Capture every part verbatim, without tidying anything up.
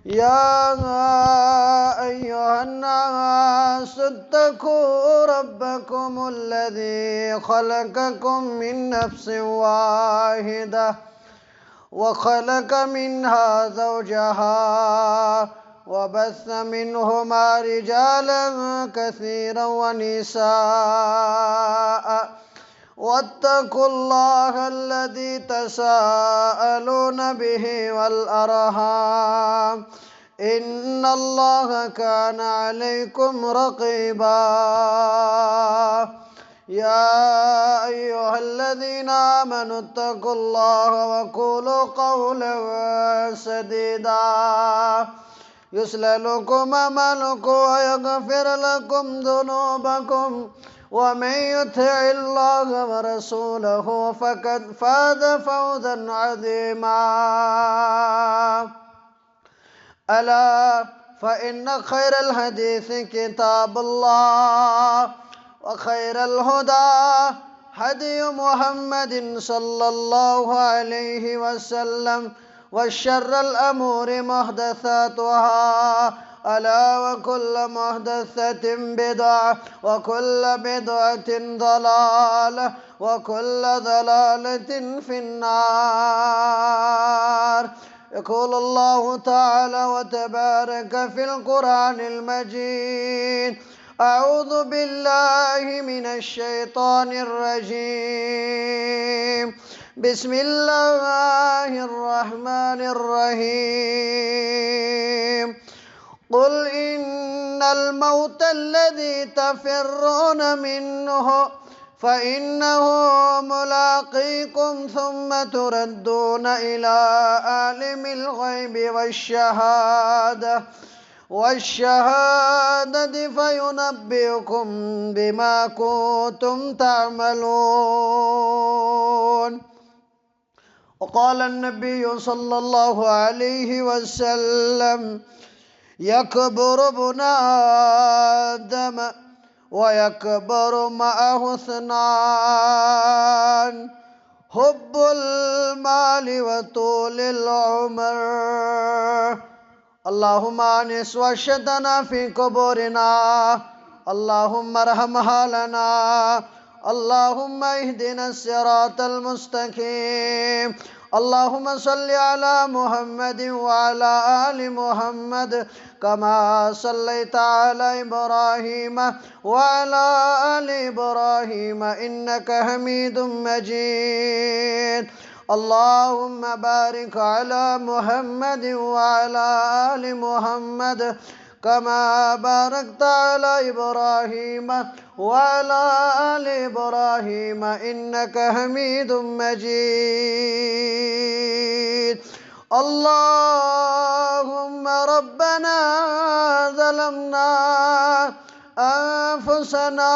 يا أيها الناس اتقوا ربكم الذي خلقكم من نفس واحدة وخلق منها زوجها وبث منهما رجالا كثيرا ونساء واتقوا الله الذي تساءلون به والأرحام إن الله كان عليكم رقيبا. يا أيها الذين آمنوا اتقوا الله وقولوا قولا سديدا يصلح لكم أعمالكم ويغفر لكم ذنوبكم ومن يطع الله ورسوله فقد فاز فوزا عظيما. ألا فإن خير الحديث كتاب الله وخير الهدى هدي محمد صلى الله عليه وسلم وشر الأمور محدثاتها ألا وكل محدثة بدعة وكل بدعة ضلالة وكل ضلالة في النار. يقول الله تعالى وتبارك في القرآن المجيد: أعوذ بالله من الشيطان الرجيم. بسم الله الرحمن الرحيم. قل إن الموت الذي تفرون منه فإنه ملاقيكم ثم تردون إلى عالم الغيب والشهادة والشهادة فينبئكم بما كنتم تعملون. وقال النبي صلى الله عليه وسلم: يكبر ابن آدم ويكبر معه اثنان: حب المال وطول العمر. اللهم آنس وحشتنا في قبورنا. اللهم ارحم أهلنا. اللهم اهدنا الصراط المستقيم. اللهم صل على محمد وعلى آل محمد كما صليت على إبراهيم وعلى آل إبراهيم إنك حميد مجيد. اللهم بارك على محمد وعلى آل محمد كما باركت على إبراهيم وعلى آل إبراهيم إنك حميد مجيد. اللهم ربنا ظلمنا أنفسنا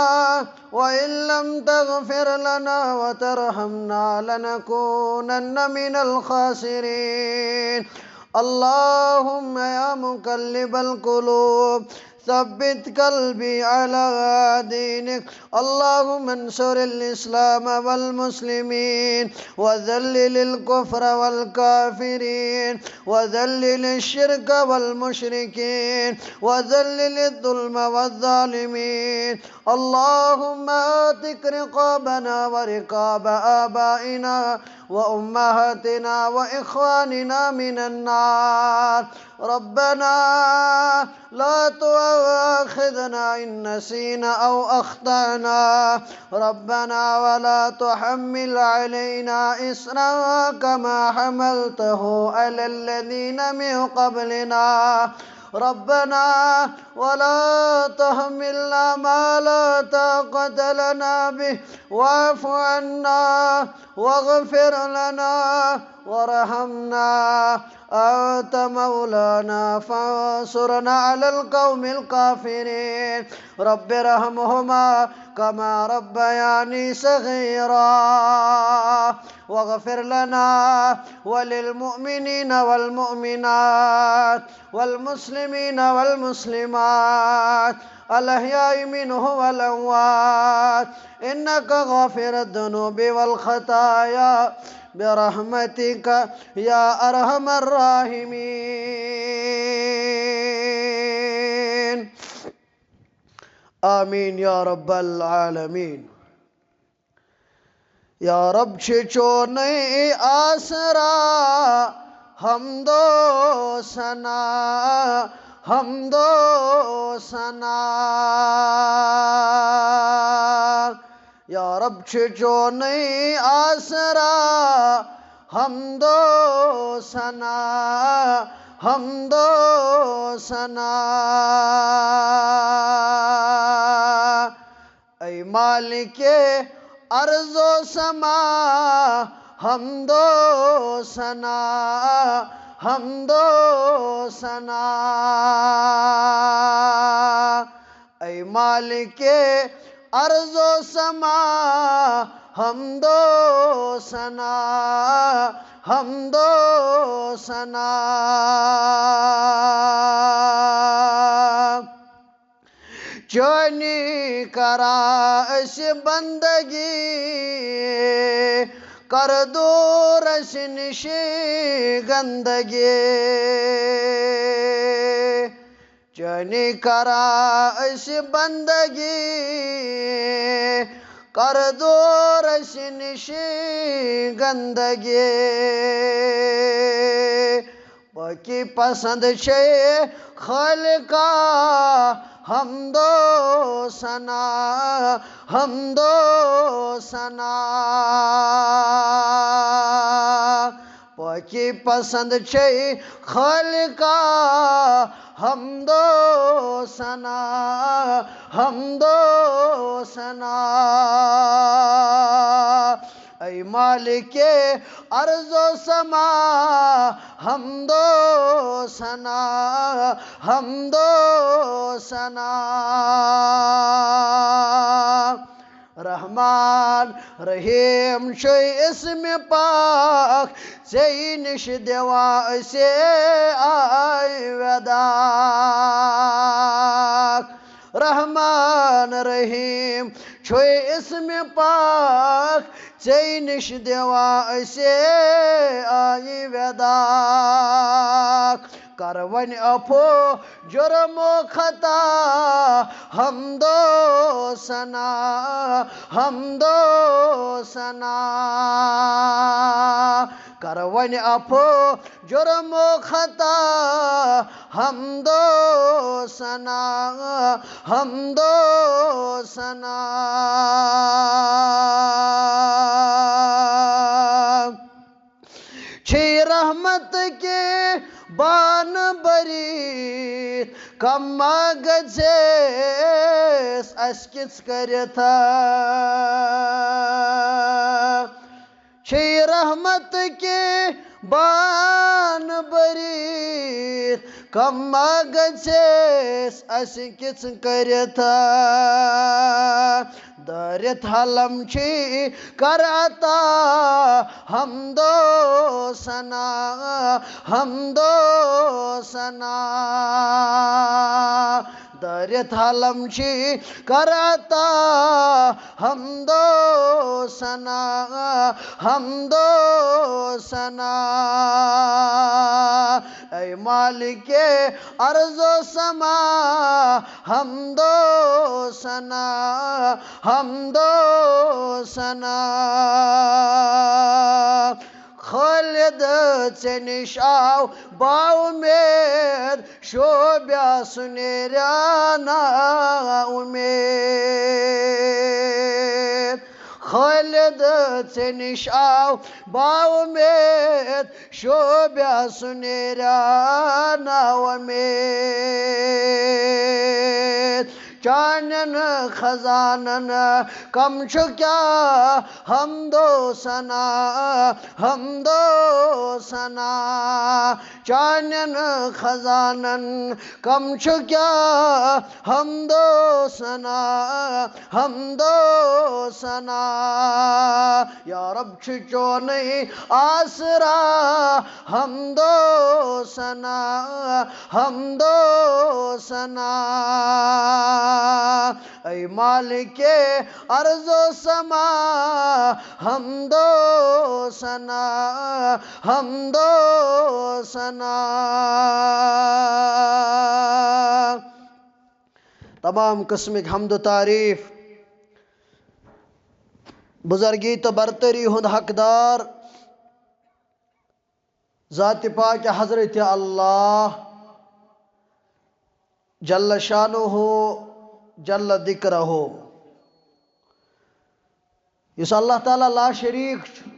وإن لم تغفر لنا وترحمنا لنكونن من الخاسرين. اللهم يا مقلب القلوب ثبت قلبي على دينك. اللهم انصر الإسلام والمسلمين وذلل الكفر والكافرين وذلل الشرك والمشركين وذلل الظلم والظالمين. اللهم اعتق رقابنا ورقاب آبائنا وأمهاتنا وإخواننا من النار. ربنا لا تؤاخذنا إن نسينا أو أخطأنا. ربنا ولا تحمل علينا إصرا كما حملته على الذين من قبلنا. ربنا ولا تحملنا ما لا طاقة لنا به واعف عنا واغفر لنا وارحمنا أنت مولانا فانصرنا على القوم الكافرين. رب ارحمهما كما ربياني صغيرا. واغفر لنا وللمؤمنين والمؤمنات والمسلمين والمسلمات الأحياء منهم والأموات إنك غافر الذنوب والخطايا برحمتك يا أرحم الراحمين. آمین یا رب العالمین۔ یا رب چھِ چونٕے آسرا، حمد و ثنا، حمد و ثنا۔ یا رب چھِ چونٕے آسرا، حمد و ثنا، حمد و ثنا۔ اے مالک ارض و سما، حمد و ثنا، حمد و ثنا۔ اے مالک ارض و سما، حمد و ثنا، حمد و ثنا۔ چٲنی کران أسۍ بندگی، کر دوٗر اَسہِ نِش گندگی۔ چٲنی کران أسۍ بندگی، کر دوٗر اَسہِ نِش گندگی۔ پاکی پسند چھے خالقا، حمد و ثنا، حمد و ثنا۔ پاکی پسند چھے خالقا، حمد و ثنا، حمد و ثنا۔ اے مالک ارض و سما، حمد و ثنا، حمد و ثنا۔ رحمان رحیم چھُے اسم پاک، ژے نِش دِوان أسۍ آے ویداکھ۔ رحمان رحیم چھُے اسم پاک، ژے نِش دِوان أسۍ آے ویداکھ۔ کر وۄنۍ عفو جرم و خطا، حمد و ثنا، حمد و ثنا۔ کر وۄنۍ عفو جرم و خطا، حمد و ثنا، حمد و ثنا۔ چھے رحمت کے بان بریت، کم ما گژھیس اَسہِ کِژھ کٔرِتھ۔ چھے رحمت کے بان بریت، کم ما گژھیس اَسہِ کِژھ کٔرِتھ۔ دٲرِتھ حلم چھی کر عطا، حمد و ثنا، حمد و ثنا۔ دٲرِتھ حلم چھی کر عطا، حمد و ثنا، حمد و ثنا۔ اے مالک ارض و سما، حمد و ثنا، حمد و ثنا۔ خالد ژےٚ نِش آو بااُمید، شوبیا سُہ نیریا نا اُمید۔ خالد ژےٚ نِش آو بااُمید، شوبیا سُہ نیریا نا اُمید۔ چانٮ۪ن خزانن کم چھُ کیٛاہ حمد و ثنا، حمد و ثنا۔ چانٮ۪ن خزانن کم چھُ کیٛاہ حمد و ثنا، حمد و ثنا۔ یا رب چھُ چونٕے آسرا، حمد و ثنا، حمد و ثنا۔ اے مالک ارض و سما، حمد و ثنا، حمد و ثنا۔ تمام قسمٕکۍ حمد و تعریٖف، بزرگی تہٕ برتری ہُنٛد حقدار، ذاتِ پاکِ حضرت اللہ جل شانہ جل ذکرہ، یُس اللہ تعالیٰ لا شریٖک چھُ،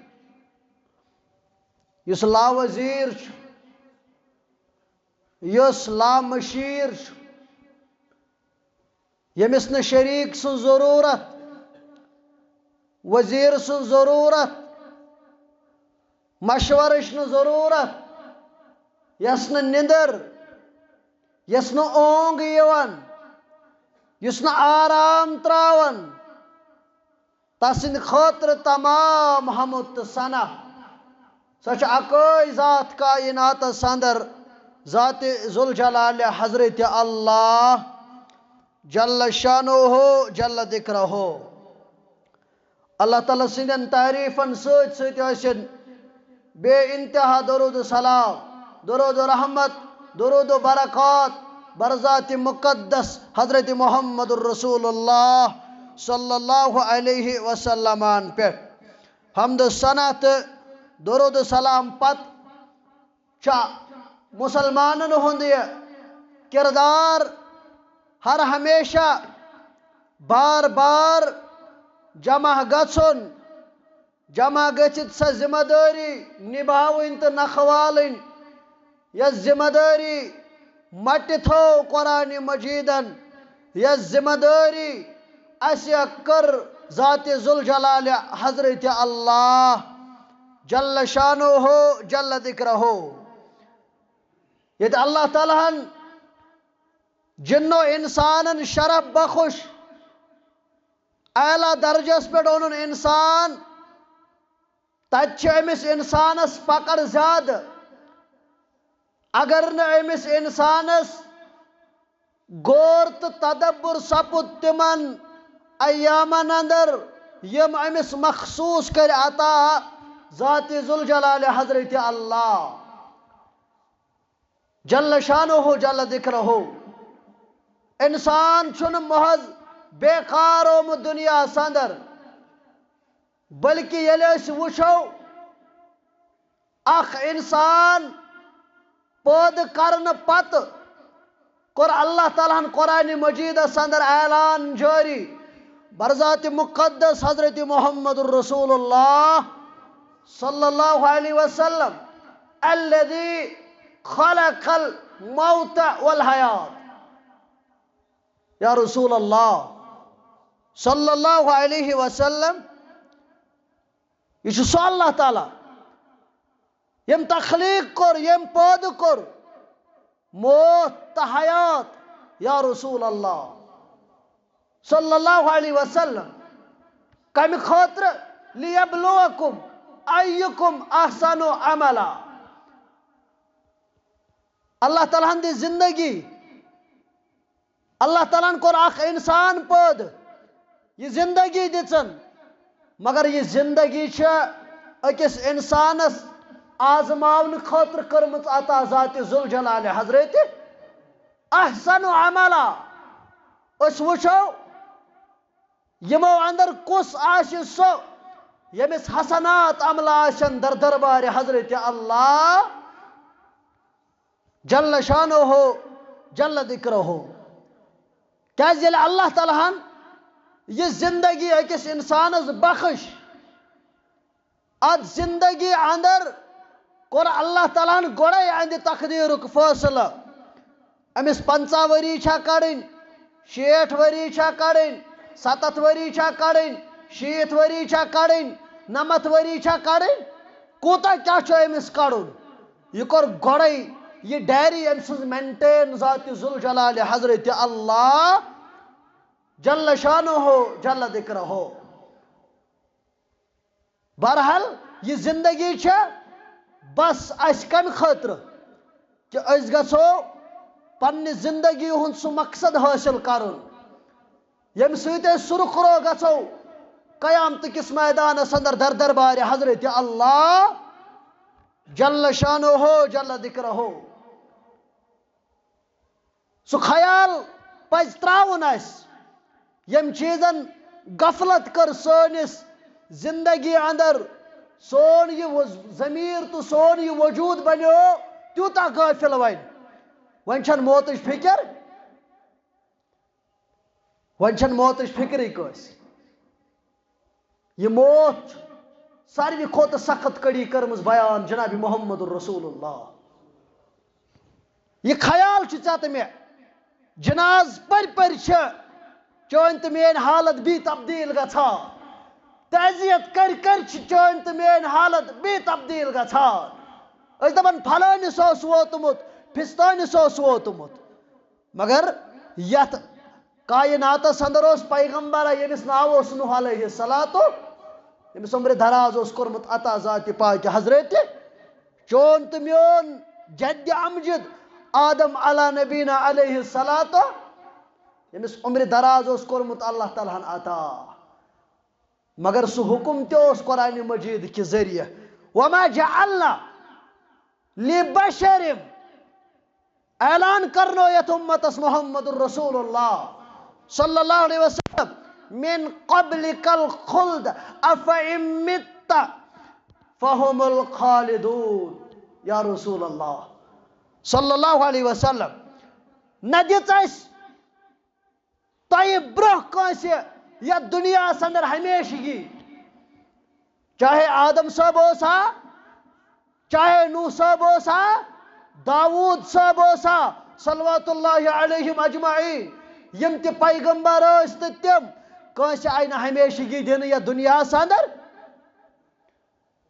یُس لا وزیٖر چھُ، یُس لا مشیٖر چھُ، ییٚمِس نہٕ شریٖک سٕنٛز ضروٗرت، وزیٖر سٕنٛز ضروٗرت، مشورٕچ نہٕ ضروٗرت، یَس نہٕ نِندٕر، یَس نہٕ اونٛگ یِوان، یُس نہٕ آرام ترٛاوان، تسٕنٛدِ خٲطرٕ تمام حمد تہٕ ثنا۔ سۄ چھِ اکٲے ذات کائناتس اندر، ذاتِ ذوالجلال حضرت اللہ جل شانہ جل ذکرہ۔ اللہ تعالیٰ سٕنٛدٮ۪ن تعریٖفن سۭتۍ سۭتۍ ٲسِن بے انتہا درود و سلام، درود و رحمت، درود و برکات بر ذاتِ مقدس حضرت محمد الرسول اللہ صلی اللہ علیہ وسلمن پٮ۪ٹھ۔ حمد و ثنا تہٕ درود و سلام پتہٕ چھا مسلمانن ہُنٛد یہِ کردار ہر ہمیشہ بار بار جمع گژھُن، جمع گٔژھِتھ سۄ ذمہ دٲری نباوٕنۍ تہٕ نکھٕ والٕنۍ، یۄس ذمہ دٲری مٹہِ تھٲو قرآن مجیدن، یۄس ذمہ دٲری اسہِ کٔر ذاتِ ذوالجلال حضرت اللہ جل شانہ جل ذکرہ۔ ییٚتہِ اللہ تعالیٰ ہن جن و انسانن شرف بخش، اعلیٰ درجس پٮ۪ٹھ اونُن انسان، تتہِ چھِ أمِس انسانس پکڑ زیادٕ۔ اگر نہٕ أمِس انسانس غور تہٕ تدبر سپُد تِمن ایامن اندر، یِم أمِس مخصوص کرِ عطا ذاتِ ذوالجلال حضرت اللہ جل شانہ جل ذکرہ۔ انسان چھُنہٕ محض بیکار آمُت دُنیاہس اندر، بلکہ ییٚلہِ أسۍ وٕچھو، اکھ انسان پٲدٕ کرنہٕ پتہٕ کوٚر اللہ تعالیٰ ہن قرآن مجیدس اندر اعلان جٲری بر ذاتِ مقدس حضرت محمد رسول اللہ صلی اللہ علیہ وسلم، الذي خلق الموت والحیات۔ یا رسول اللہ صلی اللہ علیہ وسلم، یہِ چھُ سُہ اللہ تعالیٰ ییٚمۍ تخلیٖق کوٚر، ییٚمۍ پٲدٕ کوٚر موت تہٕ حیات۔ یا رسول اللہ صلی اللہ علیہ وسلم، کمہِ خٲطرٕ؟ لیبلوکم ایکم احسن عملا۔ اللہ تعالیٰ ہن دِژ زندگی، اللہ تعالیٰ ہن کوٚر اکھ انسان پٲدٕ، یہِ زندگی دِژٕن، مگر یہِ زندگی چھےٚ أکِس انسانس آزماونہٕ خٲطرٕ کٔرمٕژ عطا ذاتِ ذوالجلال حضرت احسن عملا۔ أسۍ وٕچھو، یِمو اندر کُس آسہِ سُہ، ییٚمِس حسنات عملہ آسن در دربارِ حضرت اللہ جل شانہ جل ذکرہ۔ کیازِ ییٚلہِ اللہ تعالیٰ ہن یہِ زندگی أکِس انسانس بخش، اتھ زندگی اندر کوٚر اللہ تعالیٰ ہن گۄڈے اہندِ تقدیرُک فٲصلہٕ۔ أمِس پنٛژاہ ؤری چھا کڑٕنۍ، شیٹھ ؤری چھا کڑٕنۍ، ستتھ ؤری چھا کڑٕنۍ، شیٖتھ ؤری چھا کڑٕنۍ، نمتھ ؤری چھا کڑٕنۍ، کوٗتاہ کیٛاہ چھُ أمِس کڑُن؟ یہِ کوٚر گۄڈے یہِ ڈائری أمۍ سٕنٛز مینٹین ذاتِ ذوالجلال حضرت اللہ جل شانہ جل ذکرہ۔ بہرحال، یہِ زندگی چھےٚ بس اسہِ کمہِ خٲطرٕ؟ کہِ أسۍ گژھو پننہِ زندگی ہُنٛد سُہ مقصد حٲصِل کرُن، ییٚمہِ سۭتۍ أسۍ سُرخرو گژھو قیامتہٕ کِس میدانس اندر در دربارِ حضرت اللہ جل شانہ جل ذکرہ۔ سُہ خیال پَزِ ترٛاوُن اَسہِ۔ ییٚمۍ چیٖزن غفلت کٔر سٲنِس زندگی اندر، سون یہِ وز-، ضمیٖر تہٕ سون یہِ وجوٗد بنیو تیوٗتاہ غٲفِل وۄنۍ۔ وۄنۍ چھَنہٕ موتٕچ فِکر، وۄنۍ چھَنہٕ موتٕچ فِکرٕے کٲنٛسہِ۔ یہِ موت چھُ ساروی کھۄتہٕ سخت کڑی کٔرمٕژ بیان جناب محمد رسول اللہ۔ یہِ خیال چھُ ژےٚ تہٕ مےٚ، جناز پٔرۍ پٔرۍ چھِ چٲنۍ تہٕ میٲنۍ حالت بی تبدیل گژھان۔ تعزیت کٔرۍ کٔرۍ چھِ چٲنۍ تہٕ میٲنۍ حالت بی تبدیل گژھان۔ أسۍ دَپان، فلٲنِس اوس ووتمُت، فِستٲنِس اوس ووتمُت۔ مگر یَتھ کائناتس اندر اوس پیغمبر، ییٚمِس ناو اوس نوح علیہ الصلوۃ، ییٚمِس عمرِ دراز اوس کوٚرمُت عطا ذاتِ پاکہِ حضرت چون تہٕ میون جدِ امجد آدم علی نبینا علیہ الصلوۃ، ییٚمِس عمرِ دراز اوس کوٚرمُت اللہ تعالیٰ ہن عطا۔ مگر سُہ حُکُم تہِ اوس قرآنِ مجیٖد کہِ ذٔریعہٕ، وما جعلنا لبشر، اعلان کرنو یتھ امتس محمد رسول اللہ صلی اللہ علیہ وسلم، من قبلک الخلد افان مت فهم الخالدون۔ یا رسول اللہ صلی اللہ علیہ وسلم، نہ دِژ اَسہِ تۄہہِ برونٛہہ کٲنٛسہِ یتھ دُنیاہس اندر ہمیشگی، چاہے آدم صٲب اوس ہا، چاہے نوح صٲب اوس ہا، داوود صٲب اوس ہا، صلوات اللہ علیہم اجمعین، یِم تہِ پیغمبر ٲسۍ تہٕ تِم، کٲنٛسہِ آیہِ نہٕ ہمیشگی دِنہٕ یتھ دُنیاہس اندر۔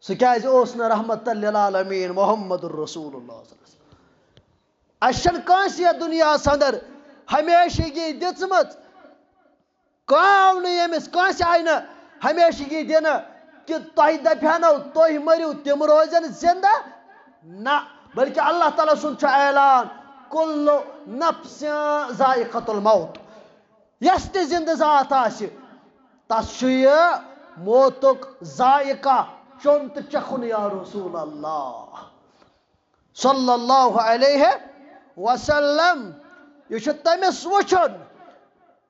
سُہ کیازِ اوس نہٕ رحمت للعالمین محمد رسول اللہ صلی اللہ علیہ وسلم؟ اَسہِ چھَنہٕ کٲنٛسہِ یَتھ دُنیاہَس اندر ہمیشگی دِژمٕژ۔ کانٛہہ آو نہٕ ییٚمِس، کٲنٛسہِ آیہِ نہٕ ہمیشگی دِنہٕ کہِ تۄہہِ دَپہِ ہَنو تُہۍ مٔرِو، تِم روزن زِندٕ۔ نہ، بلکہِ اللہ تعالیٰ سُنٛد چھُ اعلان، کُلُّ نفس ذائقۃ الموت۔ یۄس تہِ زِندٕ ذات آسہِ، تَس چھُ یہِ موتُک ذائقہ چیوٚن تہٕ چکھُن، یا رسول اللہ۔ صلی اللہ علیہ وسلم۔ یہِ چھُ تٔمِس وٕچھُن،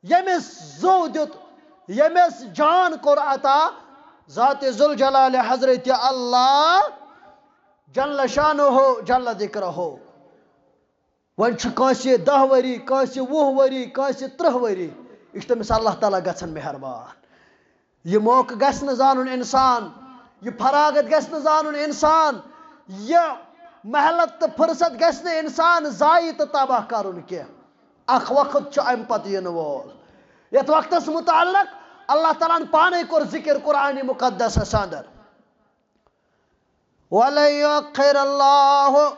ییٚمِس زُو دیُت، ییٚمِس جان کوٚر عطا، ذات ذوالجلال حضرت اللہ جل شانہ، جل ذکرہ۔ وۄنۍ چھُ کٲنٛسہِ دَہ ؤری، کٲنٛسہِ وُہ ؤری، کٲنٛسہِ تٕرٛہ ؤری، یہِ چھُ تٔمِس اللہ تعالیٰ گژھان مہربان۔ یہِ موقعہٕ گژھِ نہٕ زانُن اِنسان، یہِ فراغت گژھِ نہٕ زانُن اِنسان، یہِ مہلت تہٕ فرصت گژھِ نہٕ اِنسان ضایع تہٕ تباہ کرُن کینٛہہ۔ اکھ وقت چھُ اَمہِ پتہٕ یِنہٕ وول، یَتھ وقتس متعلق اللہ تعالیٰ ہن پانے کوٚر ذکر قرآنِ مقدسس اندر۔ ولن يؤخر الله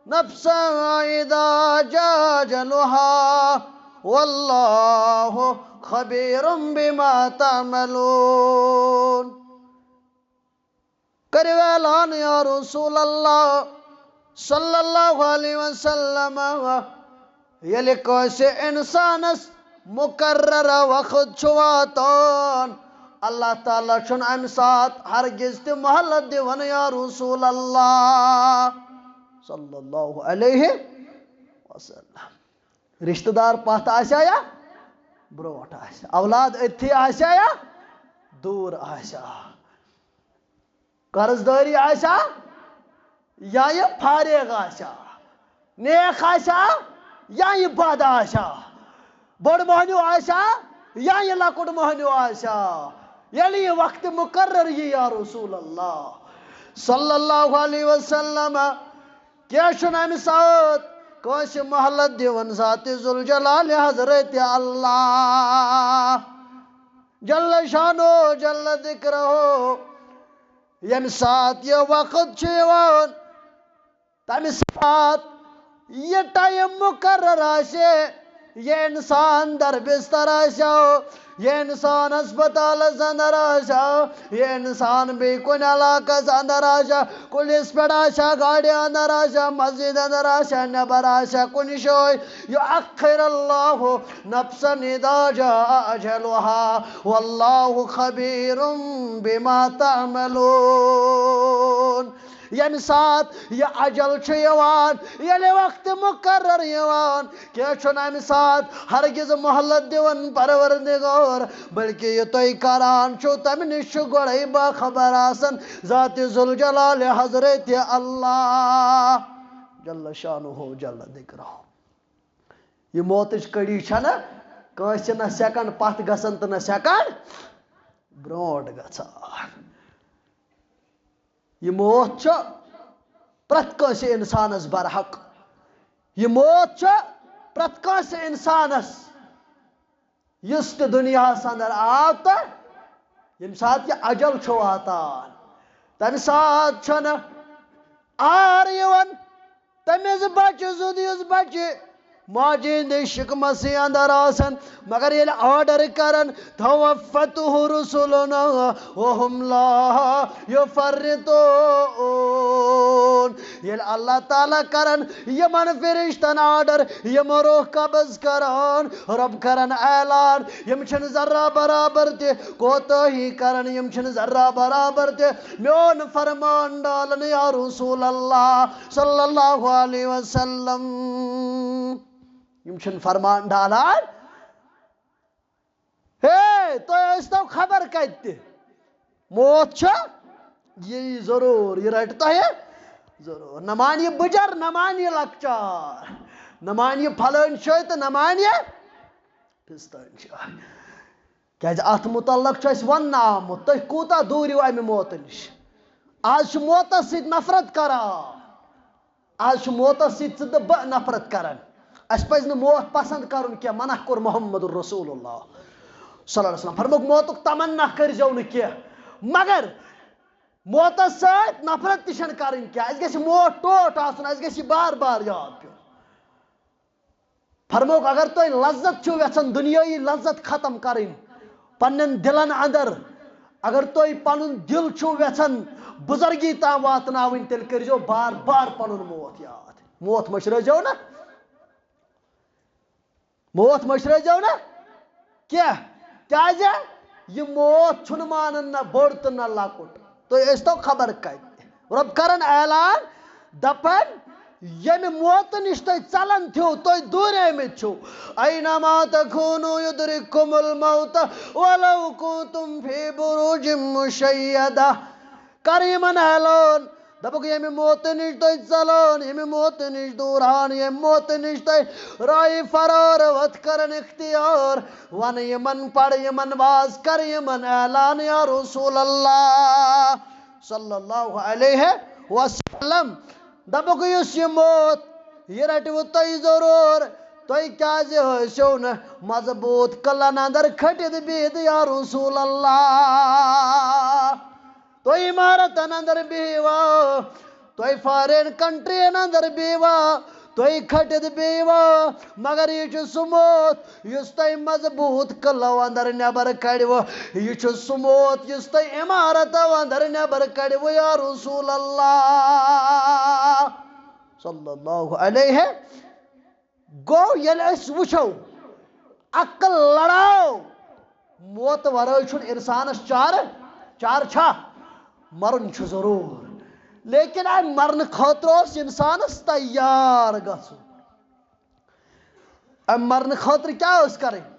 نفسا إذا جاء أجلها والله خبير بما تعملون۔ کٔرِو اعلان یا رسول اللہ صلی اللہ علیہ وسلم، ییٚلہِ کٲنٛسہِ اِنسانَس مُقررہ وقت چھُ واتان، اللہ تعالیٰ چھُنہٕ اَمہِ ساتہٕ ہرگز تہِ مہلت دِوان، یا رسول اللہ صلی اللہ علیہ وسلم۔ رشتہٕ دار پتھ آسیا یا برونٛٹھ آسہِ، اولاد أتھی آسیا یا دوٗر آسیا، قرض دٲری آسیا یا یہِ فارغ آسیا، نیک آسیا یا یہِ بد آسیا، بوٚڑ مۄہنیو آسیا یا یہِ لۄکُٹ مۄہنیو آسیا، ییٚلہِ یہِ وقت مقرر یی یا رسول اللہ صلی اللہ علیہ وسلم، کینٛہہ چھُنہٕ اَمہِ ساتہٕ کٲنٛسہِ مہلت دِوان ذاتِ ذوالجلال حضرت اللہ جل شانہ جل ذکرہ۔ ییٚمہِ ساتہٕ یہِ وقت چھُ یِوان، تَمہِ ساتہٕ یہِ ٹایم مُقرر آسہِ، یہِ اِنسان در بستر آسہِ ہا، یہِ اِنسان ہسپتالس اندر آسہِ ہا، یہِ اِنسان بیٚیہِ کُنہِ علاقس اندر آسہِ ہا، کُلِس پٮ۪ٹھ آسہِ ہا، گاڑِ اندر آسہِ ہا، مسجد اندر آسہِ ہا، نٮ۪بر آسہِ ہا، کُنہِ جایہِ، یؤخر الله نفسا إذا جاء أجلها والله خبير بما تعملون۔ ییٚمہِ ساتہٕ یہِ اجل چھُ یِوان، ییٚلہِ وقتِ مُقرر یِوان، کینٛہہ چھُنہٕ اَمہِ ساتہٕ ہرگز مۄہلت دِوان پروردگار، بلکہِ یہِ تُہۍ کران چھِو، تَمہِ نِش چھُ گۄڈَے باخبر آسان ذاتِ ذوالجلال حضرت اللہ جل شانہ جل ذکرہ۔ یہِ موتٕچ کٔڑی چھَنہٕ کٲنٛسہِ نہ سیکنڈ پتھ گژھان تہٕ نہ سیکنڈ برونٛٹھ گژھان۔ یہِ موت چھُ پرٛٮ۪تھ کٲنٛسہِ اِنسانَس برحق۔ یہِ موت چھُ پرٛٮ۪تھ کٲنٛسہِ اِنسانَس، یُس تہِ دُنیاہَس اندر آو تہٕ ییٚمہِ ساتہٕ یہِ اجل چھُ واتان، تَمہِ ساتہٕ چھُنہٕ عار یِوان تٔمِس بچہِ سُنٛد، یُس بچہِ ماجہِ ہِنٛدِ شِکمَسٕے اندر آسان، مگر ییٚلہِ آرڈر کران، "توفته رسلنا وهم لا يفرطون"، ییٚلہِ اللہ تعالیٰ کران یِمن فرشتن آرڈر، یِم روح قبض کران، رۄب کران اعلان، یِم چھِنہٕ ذرہ برابر تہِ کوتاہی کران، یِم چھِنہٕ ذرہ برابر تہِ میون فرمان ڈالان، یا رسول اللہ صلی اللہ علیہ وسلم۔ یِم چھِنہٕ فرمان ڈالان۔ ہے، تُہۍ ٲسۍتو خبر کَتہِ تہِ، موت چھُ، یہِ یی ضروٗر، یہِ رَٹہِ تۄہہِ ضروٗر۔ نہ مانہِ یہِ بٕجَر، نہ مانہِ یہِ لۄکچار، نہ مانہِ یہِ پھلٲنۍ جاے تہٕ نہ مانہِ یہِ پھِستٲنۍ جاے۔ کیٛازِ اَتھ مُتعلق چھُ اَسہِ وَننہٕ آمُت، تُہۍ کوٗتاہ دوٗرِو اَمہِ موتہٕ نِش۔ آز چھِ موتَس سۭتۍ نفرت کران۔ آز چھُ موتَس سۭتۍ ژٕ تہٕ بہٕ نفرت کران۔ اَسہِ پَزِ نہٕ موت پسند کرُن کینٛہہ، منع کوٚر محمد رسول اللہ صلی اللہ علیہ وسلم۔ فرمووُکھ، موتُک تمنا کٔرۍزیو نہٕ کینٛہہ، مگر موتَس سۭتۍ نفرت تہِ چھَنہٕ کرٕنۍ کینٛہہ۔ اَسہِ گژھِ موت ٹوٹھ آسُن، اَسہِ گژھِ یہِ بار بار یاد پیوٚن۔ فرمووُکھ، اگر تُہۍ لذت چھِو یژھان، دُنیٲیی لذت ختم کرٕنۍ، پننٮ۪ن دِلن اندر، اگر تُہۍ پنُن دِل چھِو یژھان بُزرگی تام واتناوٕنۍ، تیٚلہِ کٔرۍزیو بار بار پنُن موت یاد۔ موت مٔشرٲوزیو نہٕ، موت مٔشرٲوزیو نہٕ کینٛہہ۔ کیٛازِ؟ یہِ موت چھُنہٕ مانان نہ بوٚڑ تہٕ نہ لۄکُٹ۔ تُہۍ ٲسۍتو خبر کَتہِ۔ رۄب کرن اعلان، دپن، ییٚمہِ موتہٕ نِش تُہۍ ژلان تھِو، تُہۍ دوٗریمٕتۍ چھِو۔ اینما تکونوا یدرککم الموت ولو کنتم فی بروج مشیدہ۔ کر یِمن اعلان، دپُکھ، ییٚمہِ موتہٕ نِش تُہۍ ژلان، ییٚمہِ موتہٕ نِش دوٗران، ییٚمہِ موتہٕ نِش تۄہہِ راہِ فرار وتھ کرن اختیار، ون یِمن، پڑ یِمن واز، کر یِمن اعلان، یا رسول اللہ صلی اللہ علیہ وسلم۔ دپُکھ، یُس یہِ موت، یہِ رٹِوٕ تۄہہِ ضرور، تُہۍ کیازِ ٲسِو نہٕ مضبوط قلعن اندر کھٹِتھ بِہِتھ، یا رسول اللہ؟ تُہۍ عمارتن اندر بِہِوا، تُہۍ فارین کنٹرین اندر بِہِوا، تُہۍ کھٹِتھ بِہِوا، مگر یہِ چھُ سُہ موت یُس تۄہہِ مضبوط قلعو اندر نٮ۪بر کڑِوٕ، یہِ چھُ سُہ موت یُس تۄہہِ عمارتو اندر نٮ۪بر کڑِوٕ، یا رسول اللہ صلی اللہ علیہ۔ گوٚو، ییٚلہِ أسۍ وٕچھو، عقل لڑاو، موتہٕ ورٲے چھُنہٕ اِنسانَس چارٕ، چارٕ چھا؟ مَرُن چھُ ضروٗر۔ لیکن اَمہِ مَرنہٕ خٲطرٕ اوس اِنسانَس تیار گژھُن۔ اَمہِ مَرنہٕ خٲطرٕ کیٛاہ ٲس کَرٕنۍ؟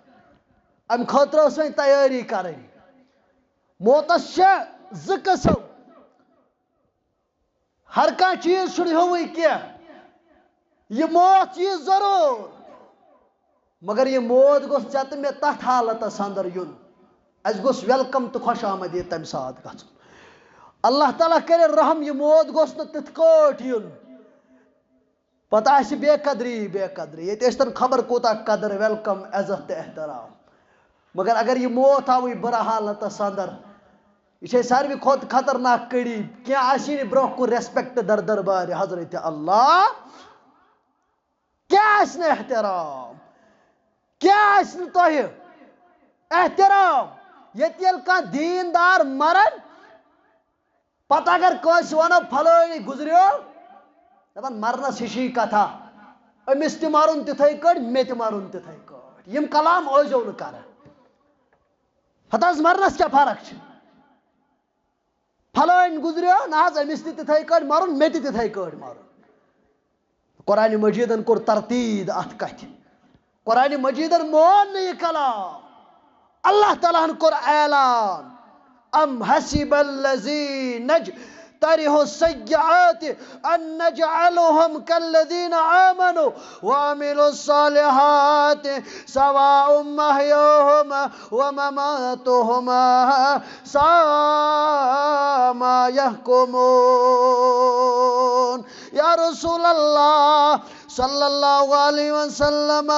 اَمہِ خٲطرٕ ٲس وۄنۍ تیٲری کَرٕنۍ۔ موتَس چھِ زٕ قٕسٕم۔ ہر کانٛہہ چیٖز چھُنہٕ ہیوٗوٕے کینٛہہ۔ یہِ موت یی ضروٗر، مگر یہِ موت گوٚژھ ژےٚ تہٕ مےٚ تَتھ حالتَس اندر یُن۔ اَسہِ گوٚژھ ویلکم تہٕ خۄش آمدید تَمہِ ساتہٕ گژھُن۔ اللہ تعالیٰ کَرِ رحم، یہِ موت گوٚژھ نہٕ تِتھ کٲٹھۍ یُن۔ پتہٕ آسہِ بے قدری، بے قدری۔ ییٚتہِ ٲسۍ تَن خبر کوٗتاہ قدر، ویلکم، عزت تہٕ احترام۔ مگر اگر یہِ موت آوٕے بُرٕ حالتس اندر، یہِ چھے ساروی کھۄتہٕ خطرناک کٔڑی۔ کینٛہہ آسی نہٕ برونٛہہ کُن ریسپیکٹ در دربارِ حضرت اللہ۔ کیٛاہ آسہِ نہٕ احترام؟ کیٛاہ آسہِ نہٕ تۄہہِ احترام؟ ییٚتہِ ییٚلہِ کانٛہہ دیٖندار مرن، پتہٕ اگر کٲنٛسہِ ونو، "فلٲنی گُزریو"، دپان، "مرنس ہِشی کتھا، أمِس تہِ مرُن تِتھے کٲٹھۍ، مےٚ تہِ مرُن تِتھے کٲٹھۍ"۔ یِم کلام ٲسۍزیو نہٕ کران۔ ہتہٕ حظ، مرنس کیٛاہ فرق چھِ؟ فلٲنۍ گُزریو، نہ حظ، أمِس تہِ تِتھَے کٲٹھۍ مَرُن، مےٚ تہِ تِتھَے کٲٹھۍ مَرُن۔ قرآن مجیدن کوٚر ترتیٖد اَتھ کَتھِ۔ قرآن مجیدن مون نہٕ یہِ کلام۔ اللہ تعالیٰ ہن کوٚر اعلان، "ام حسب الذین اجترحوا السیئات ان نجعلهم کالذین آمنوا وعملوا الصالحات سواء محیاهم ومماتهم ساء ما یحکمون۔" یا رسول اللہ صلی اللہ علیہ وسلم،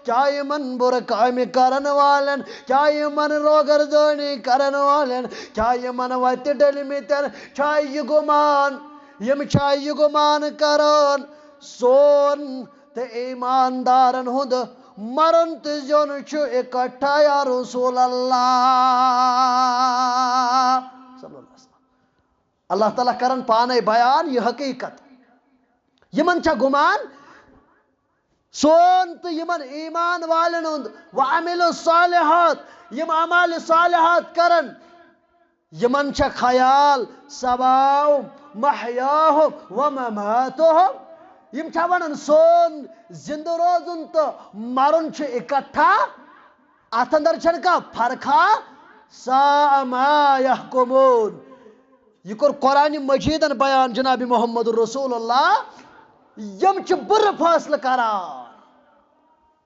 کیا یِمن بُرٕ کامہِ کرن والٮ۪ن، کیا یِمن روگردٲنی کرن والٮ۪ن، کیا یِمن وتہِ ڈٔلمٕتٮ۪ن چھا یہِ گُمان، یِم چھا یہِ گُمان کران سون تہٕ ایماندارن ہُنٛد مرُن تہٕ زیُن چھُ اِکٹھا، یا رسول اللہ؟ صلی اللہ علیہ وسلم۔ اللہ تعالیٰ کرن پانے بیان یہِ حقیقت۔ یِمن چھا گُمان سون تہٕ یِمن ایمان والٮ۪ن ہُنٛد، وعملوا الصالحات، یِم اعمال صالحات کرن، یِمن چھا خیال سواء محیاهم ومماتهم؟ یِم چھا ونان سون زندٕ روزُن تہٕ مرُن چھُ اِکٹھا؟ اتھ اندر چھنہٕ کانٛہہ فرقا؟ ساء ما یحکمون۔ یہِ کوٚر قرآن مجیدن بیان جناب محمد رسول اللہ۔ یِم چھِ بُرٕ فٲصلہٕ کران۔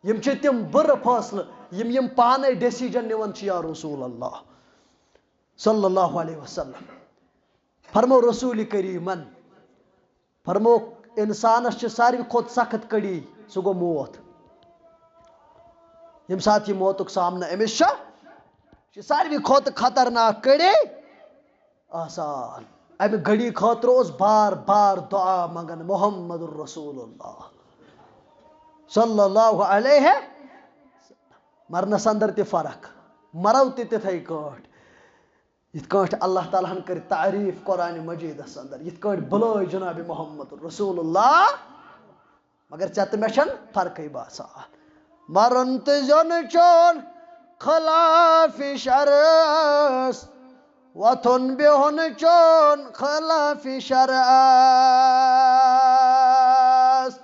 یِم چھِ تِم بُرٕ فٲصلہٕ، یِم یِم پانے ڈیسیجن نِوان چھِ، یا رسول اللہ صلی اللہ علیہ وسلم۔ فرمو رسول کریمن، فرمووُکھ، انسانس چھِ ساروی کھۄتہٕ سخت کڑی، سُہ گوٚو موت۔ ییٚمہِ ساتہٕ یہِ موتُک سامنہٕ أمِس چھُ، چھِ ساروی کھۄتہٕ خطرناک کڑی آسان۔ امہِ گڑی خٲطرٕ اوس بار بار دعا منگان محمد رسول اللہ صلی اللہ علیہ۔ مرنس اندر تہِ فرق، مرو تہِ تِتھے کٲٹھۍ۔ یِتھ کٲٹھۍ اللہ تعالیٰ ہن کٔر تعریٖف قرآن مجیدس اندر، یِتھ کٲٹھۍ بُلٲے جناب محمد رسول اللہ، مگر ژےٚ تہٕ مےٚ چھَنہٕ فرقٕے باسان۔ مرُن تہٕ زیُن چون خلاف شرعس، وۄتھُن بِہُن چون خلاف شرعس۔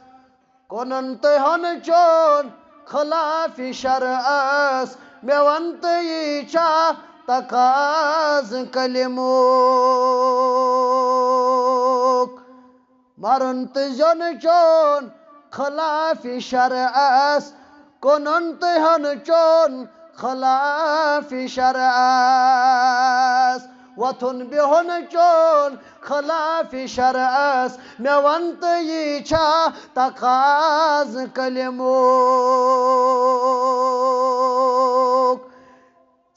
کٕنُن تہٕ ہیوٚن چون خلاف شرعس، مےٚ وَن تہٕ یی چھا تقاضہٕ کلمُک؟ مرُن تہٕ زیوٚن چون خلاف شرعس، کٕنُن تہٕ ہیوٚن چون خلاف شرعس، وۄتھُن بِہُن چون خلاف شرعس، مےٚ وَن تہٕ یی چھا تقاضہٕ کلمُک؟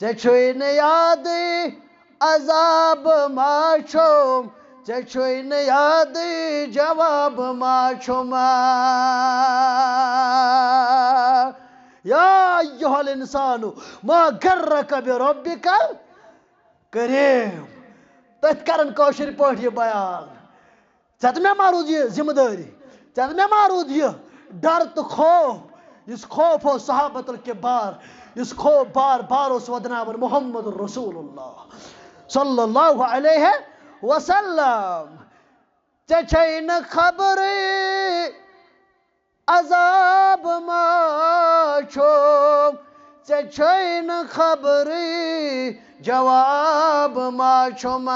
ژےٚ چھُے نہٕ یادٕے عذاب ما چھُم، ژےٚ چھُے نہٕ یادٕے جواب ما چھُم۔ یا ایھا الانسان ما غرک بربک الکریم۔ تٔتھۍ کرن کٲشِر پٲٹھۍ یہِ بیان۔ ژےٚ تہٕ مےٚ ما روٗد یہِ ذمہٕ دٲری؟ ژےٚ تہٕ مےٚ ما روٗد یہِ ڈر تہٕ خوف؟ یُس خوف اوس صحابت الکبار، یُس خوف بار بار اوس ودناوان محمد رسول اللہ صلی اللہ علیہ وسلم۔ ژےٚ چھے نہٕ خبرٕے عذاب ما چھُم، ژےٚ چھے نہٕ خبرٕے جواب ما چھُم۔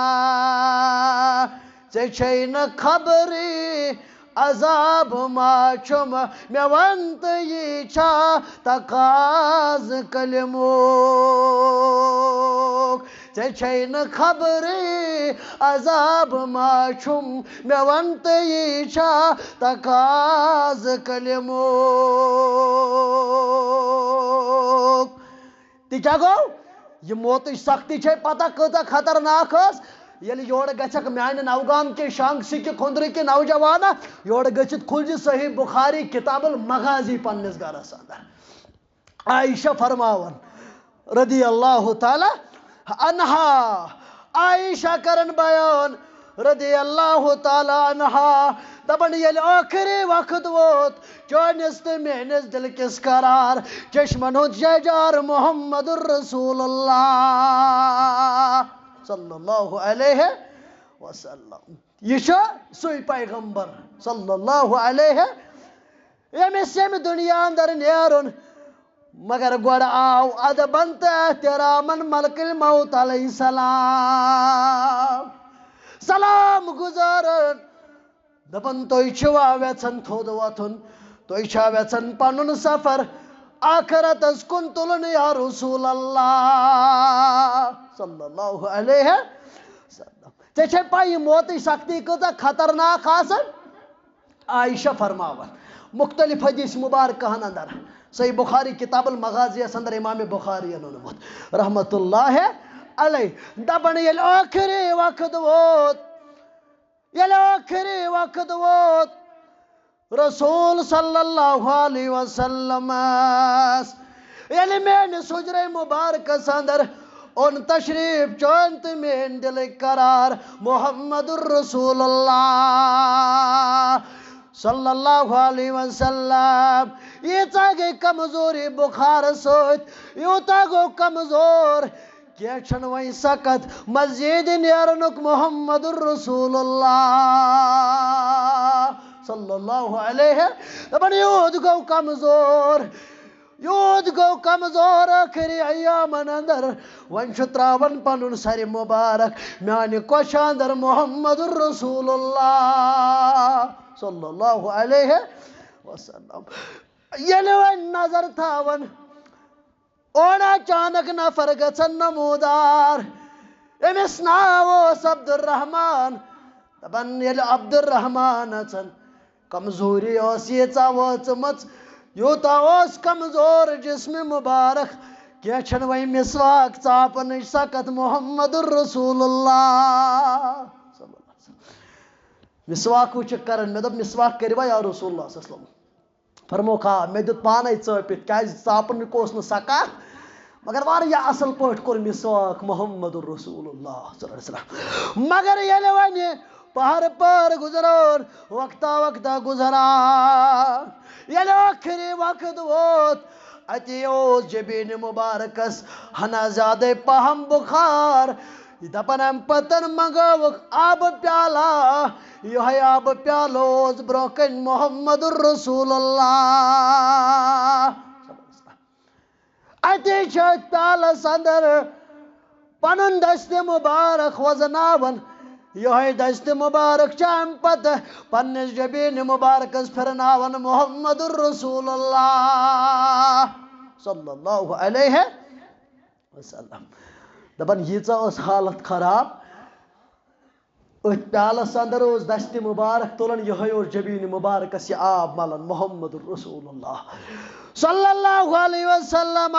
ژےٚ چھے نہٕ خبرٕے عذاب ما چھُم، مےٚ وَن تہٕ یی چھا تقاضہٕ کلمُک؟ ژےٚ چھے نہٕ خبرٕے عذاب ما چھُم، مےٚ وَن تہٕ یی چھا تقاضہٕ کلمُک؟ تہِ کیٛاہ گوٚو؟ یہِ موتٕچ سختی چھے پتہ کۭژاہ خطرناک ٲس۔ ییٚلہِ یورٕ گژھکھ میانہِ نوگام کہِ شانگ سِکہِ کھُندرٕ کہِ نوجوانہ، یورٕ گٔژھِتھ کھُل زِ صحیح بخاری کتاب المغازی پننِس گرس اندر۔ عائشہ فرماوان رضی اللہ تعالیٰ عنہا، عائشہ کرن بیان رضی اللہ تعالیٰ عنہا، دپان ییٚلہِ ٲخری وقت ووت، چٲنِس تہٕ میٲنِس دِل کِس قرار چشمن ہُنٛد شہجار محمد رسول اللہ۔ صلی اللہ علیہ وسلم۔ یہ چھُ سُے پیغمبر صلی اللہ علیہ، ییٚمِس ییٚمہِ دُنیا اندر نیرُن، مگر گۄڈٕ آو ادبن تہٕ احترامن ملک الموت علیہ السلام سلام گزارن۔ دپان، تُہۍ چھِوا ویژھان تھوٚد وۄتھُن؟ تُہۍ چھا ویژھان پنُن سفر آخرتس کُن تُلُن یا رسول اللہ صلی اللہ علیہ وسلم؟ ژےٚ چھے پَے یہِ موتٕچ سختی کۭژاہ خطرناک آسان؟ عائشہ فرماوان مختلف حدیث مبارکہن اندر، صحیح بخاری کتاب المغازی یس اندر امام بخاری یَن اوٚنمُت رحمت اللہ علیہ، دپان ییٚلہِ ٲخری وقت ووت، ییٚلہِ ٲخری وقت ووت رسول صلی اللہ علیہ وسلمس، ییٚلہِ میٲنِس حجرے مبارکس اندر اوٚن تشریف چٲنۍ تہٕ میٲنۍ دِلٕکۍ قرار محمد رسول اللہ صلی اللہ علیہ وسلم۔ ییٖژاہ گٔے کمزوری بخار سۭتۍ، یوٗتاہ گوٚو کمزور، کینٛہہ چھُنہٕ وۄنۍ سکت مزید نیرنُک محمد رسول اللہ صلی اللہ علیہ۔ دپان یوٗت گوٚو کمزور، یوٗت گوٚو کمزور ٲخری ایامن اندر، وۄنۍ چھُ تراوان پنُن سرِ مبارک میانہِ کۄچھِ اندر محمد رسول اللہ صلی اللہ علیہ وسلم۔ ییٚلہِ وۄنۍ نظر تھاوان، اورٕ اچانک نفر گژھان نمودار، أمِس ناو اوس عبدالرحمان۔ دپان ییٚلہِ عبدالرحمانس کمزوری ٲس ییٖژاہ وٲژمٕژ، یوٗتاہ اوس کمزور جسم مبارک، کینٛہہ چھنہٕ وۄنۍ مسواک ژاپنٕچ سکت محمد رسول اللہ۔ مسواک وٕچھِکھ کران، مےٚ دوٚپ، مسواک کٔرِوا یا رسول اللہ صلی اللہ علیہ وسلم؟ فرموکھ، آ، مےٚ دیُت پانے ژٲپِتھ، کیازِ ژاپُن اوس نہٕ سکان، مگر واریاہ اصل پٲٹھۍ کوٚر مسواک محمد رسول اللہ صلی اللہ علیہ وسلم۔ مگر ییٚلہِ وۄنۍ پہر پہر گُزران، وقتا وقتا گُزران، ییٚلہِ ٲخری وقت ووت، اتی اوس جبین مبارکس ہنا زیادے پہم بخار۔ دپان امہِ پتن منگٲوکھ آبہٕ پیالہ، یہے آبہٕ پیالہٕ اوس برونٛہہ کنہِ محمد رسول اللہ۔ اتی چھِ أتھۍ پیالس اندر پنُن دستِ مبارک وزناوان۔ یہے دستِ مبارک چھِ امہِ پتہٕ پننِس جبین مبارکس پھرناوان محمد رسول اللہ صلی اللہ علیہ وسلم۔ دپان ییٖژاہ ٲس حالت خراب، أتھۍ پیالس اندر اوس دستِ مبارک تُلان، یہے اوس جبین مبارکس یہِ آب ملان، محمد رسول اللہ صلی اللہ علیہ وسلم۔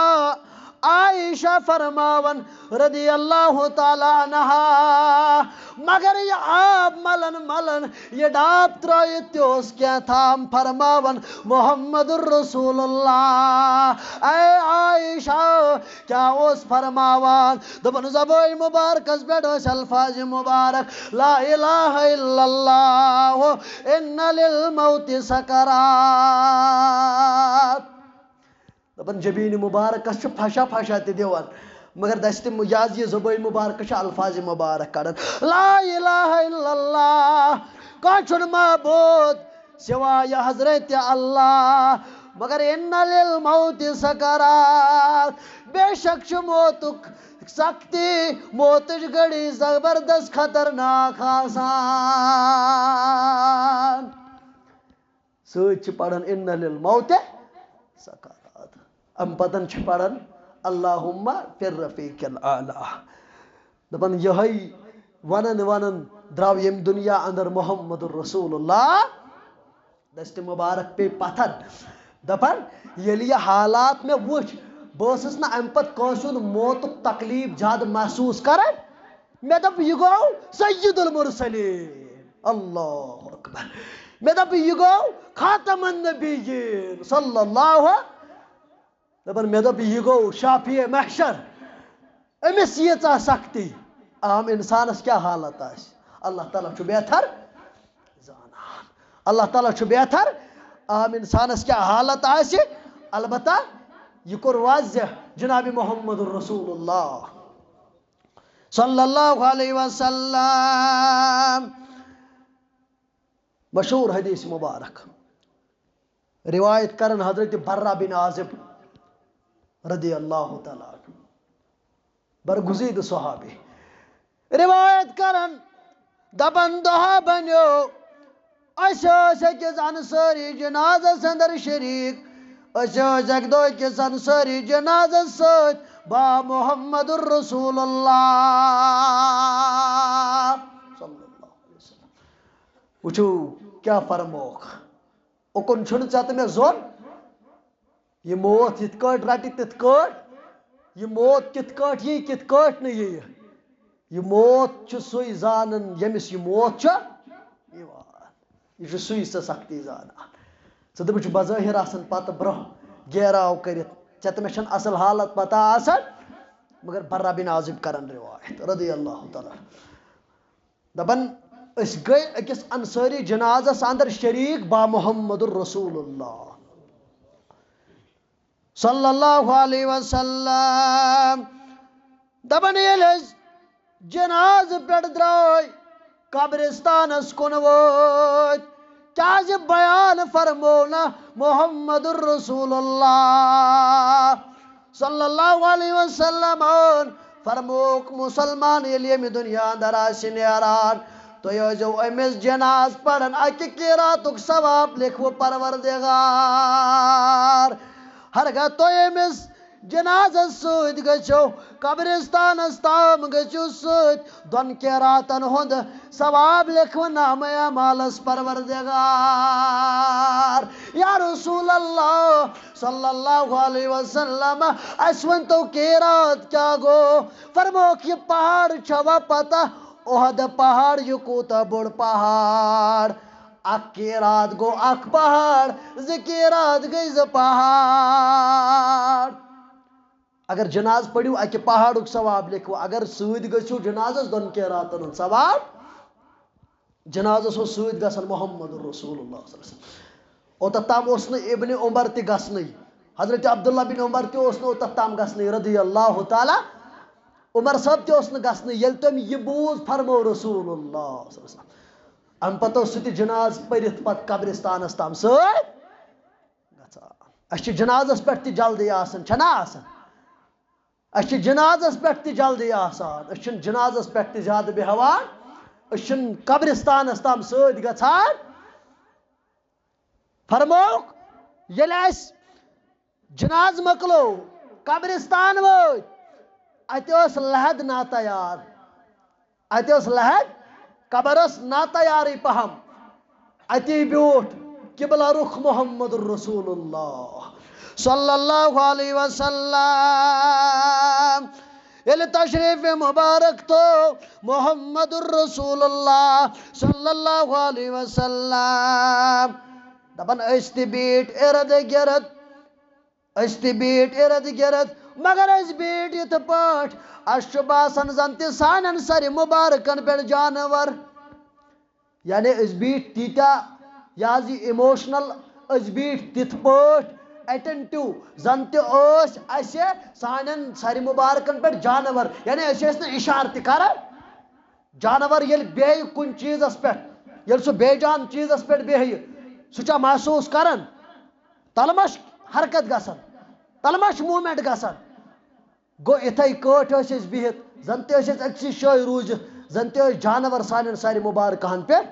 عائشہ فرماوان رضی اللہ تعالیٰ عنہا، مگر یہِ آب ملان ملان، یہِ ڈاپ ترٲوِتھ تہِ اوس کینٛہہ تام فرماوان محمد رسول اللہ۔ اے عائشہ، کیٛاہ اوس فرماوان؟ دوٚپُن، زبٲنۍ مبارکس پٮ۪ٹھ ٲسۍ الفاظ مبارک، لا الہ الا اللہ، ان للموت سکرات۔ دپان جبین مبارکس چھُ پھشا پھشا تہِ دِوان، مگر دستِ م-، یہِ حظ یہِ زبٲنۍ مبارکس چھِ الفاظ مبارک کڑان، لا الہ الا اللہ، کانٛہہ چھُنہٕ معبوٗد سوائے حضرت اللہ۔ مگر ان للموت سکرات، بے شک چھُ موتُک سختی، موتٕچ گھڑی زبردست خطرناک آسان۔ سۭتۍ چھِ پران ان للموت سکرات۔ امہِ پتن چھِ پران اللہم فی الرفیق الاعلی۔ دپان یہے ونان ونان درٛاو ییٚمہِ دُنیا اندر محمد رسول اللہ۔ دستِ مبارک پیٚیہِ پتھر۔ دپان ییٚلہِ یہِ حالات مےٚ وٕچھ، بہٕ ٲسٕس نہٕ امہِ پتہٕ کٲنٛسہِ ہُنٛد موتُک تکلیف زیادٕ محسوس کران۔ مےٚ دوٚپ، یہِ گوٚو سید المرسلین۔ اللہ اکبر۔ مےٚ دوٚپ، یہِ گوٚو خاتم النبیین صلی اللہ۔ دپان، مےٚ دوٚپ، یہِ گوٚو شافی محشر۔ أمِس ییٖژاہ سختی، عام انسانس کیٛاہ حالت آسہِ؟ اللہ تعالیٰ چھُ بہتر زانان۔ اللہ تعالیٰ چھُ بہتر، عام انسانس کیٛاہ حالت آسہِ۔ البتہ یہِ کوٚر واضح جناب محمد رسول اللہ۔ صلی اللہ علیہ وسلم۔ مشہور حدیث مبارک روایت کرن حضرت برہ بن عازب رضی اللہ تعالیٰ عنہ، برگزیدٕ صحابی، روایت کرن، دپان، دۄہا بنیو، أسۍ ٲسۍ أکِس انصٲری جنازس اندر شریک۔ أسۍ ٲسۍ اکہِ دۄہ أکِس انصٲری جنازس سۭتۍ، با محمد رسول اللہ صلی اللہ علیہ وسلم۔ وٕچھِو، کیٛاہ فرموکھ۔ اُکُن چھُنہٕ ژےٚ تہٕ مےٚ زوٚن۔ یہِ موت یِتھ کٲٹھۍ رَٹہِ، تِتھ کٲٹھۍ۔ یہِ موت کِتھ کٲٹھۍ یی، کِتھ کٲٹھۍ نہٕ یِیہِ۔ یہِ موت چھُ سُے زانان، ییٚمِس یہِ موت چھُ یِوان۔ یہِ چھُ سُے سۄ سختی زانان۔ ژٕ تہٕ بہٕ چھِ بظٲہِر آسان پَتہٕ برٛونٛہہ گیراو کٔرِتھ۔ ژےٚ تہٕ مےٚ چھَنہٕ اَصٕل حالت پَتہ آسان، مگر برہ بن عازب کران روایت رضی اللہ تعالیٰ عنہ۔ دپان، أسۍ گٔے أکِس انصٲری جنازس اندر شریک با محمد رسول اللہ صلی اللہ علیہ وسلم۔ دپان، ییٚلہِ أسۍ جنازٕ پٮ۪ٹھ درٛاے، قبرستانس کُن وٲتۍ، کیازِ بیان فرموو نہ محمد رسول اللہ صلی اللہ علیہ وسلمن؟ فرمووُکھ، مسلمان ییٚلہِ ییٚمہِ دُنیا اندر آسہِ نیران، تُہۍ ٲسۍزیو أمِس جناز پران، اکہِ قیراتُک ثواب لیکھوٕ پروردگار۔ ہرگاہ تُہۍ أمِس جنازس سۭتۍ گٔژھِو، قبرستانس تام گٔژھِو سۭتۍ، دۄن قیراتن ہُنٛد ثواب لیکھوٕ نامہ اعمالس پروردگار۔ یا رسول اللہ صلی اللہ علیہ وسلم، اسہِ ؤنۍ تو قیرات کیٛاہ گوٚو؟ فرمووُکھ، یہِ پہاڑ چھوا پتہ؟ احد پہاڑ، یہِ کوٗتاہ بوٚڑ پہاڑ؟ اکھ قیرات گوٚو اکھ پہاڑ، زٕ قیرات گٔے زٕ پہاڑ۔ اگر جناز پٔرِو، اکہِ پہاڑُک ثواب لیکھوٕ، اگر سۭتۍ گٔژھِو جنازس، دۄن قیراتن ہُنٛد ثواب۔ جنازس اوس سۭتۍ گژھان محمد رسول اللہ صلی اللہ علیہ وسلم۔ اوٚتتھ تام اوس نہٕ ابن عمر تہِ گژھنٕے، حضرت عبداللہ بن عمر تہِ اوس نہٕ اوٚتتھ تام گژھنٕے رضی اللہ تعالیٰ۔ عمر صٲب تہِ اوس نہٕ گژھنٕے، ییٚلہِ تٔمۍ یہِ بوٗز، فرموو رسول اللہ صلی اللہ علیہ وسلم۔ امہِ پتہٕ اوس سُہ تہِ جناز پٔرِتھ پتہٕ قبرستانس تام سۭتۍ گژھان۔ اسہِ چھِ جنازس پٮ۪ٹھ تہِ جلدی آسان، چھنا آسان؟ اسہِ چھِ جنازس پٮ۪ٹھ تہِ جلدی آسان، أسۍ چھِنہٕ جنازس پٮ۪ٹھ تہِ زیادٕ بیہوان، أسۍ چھِنہٕ قبرستانس تام سۭتۍ گژھان۔ فرمووُکھ، ییٚلہِ اسہِ جناز مۄکلو، قبرستان وٲتۍ، اتہِ ٲس لحد ناتیار۔ اتہِ ٲس لحد، قبر ٲس ناتیارٕے پہم۔ اتی بیوٗٹھ قبلہ رخ محمد رسول اللہ صلی اللہ علیہ وسلم۔ ییٚلہِ تشریف مبارک تھوٚو محمد رسول اللہ صلی اللہ علیہ وسلم، دپان، أسۍ تہِ بیٖٹھۍ ارد گرد، أسۍ تہِ بیٖٹھۍ ارد گرد، مگر أسۍ بیٖٹھۍ یِتھ پٲٹھۍ، اسہِ چھُ باسان زن تہِ سانٮ۪ن سرِ مبارکن پٮ۪ٹھ جانور۔ یعنی أسۍ بیٖٹھۍ تیٖتیٛاہ، یہِ حظ یہِ emotional، أسۍ بیٖٹھۍ تِتھ پٲٹھۍ attentive، زن تہِ ٲسۍ اسہِ سانٮ۪ن سرِ مبارکن پٮ۪ٹھ جانور۔ یعنی أسۍ ٲسۍ نہٕ اشارٕ تہِ کران۔ جانور ییٚلہِ بیٚہہِ کُنہِ چیٖزس پٮ۪ٹھ، ییٚلہِ سُہ بے جان چیٖزس پٮ۪ٹھ بیٚہہِ، سُہ چھا محسوٗس کران؟ تلہٕ ما چھِ حرکت گژھان، تلہٕ ما چھِ movement گژھان؟ گوٚو، یِتھَے کٲٹھۍ ٲسۍ أسۍ بِہِتھ، زَن تہِ ٲسۍ أسۍ أکسٕے جایہِ روٗزِتھ، زَن تہِ ٲسۍ جانوَر سانٮ۪ن سارِ مُبارکَہَن پٮ۪ٹھ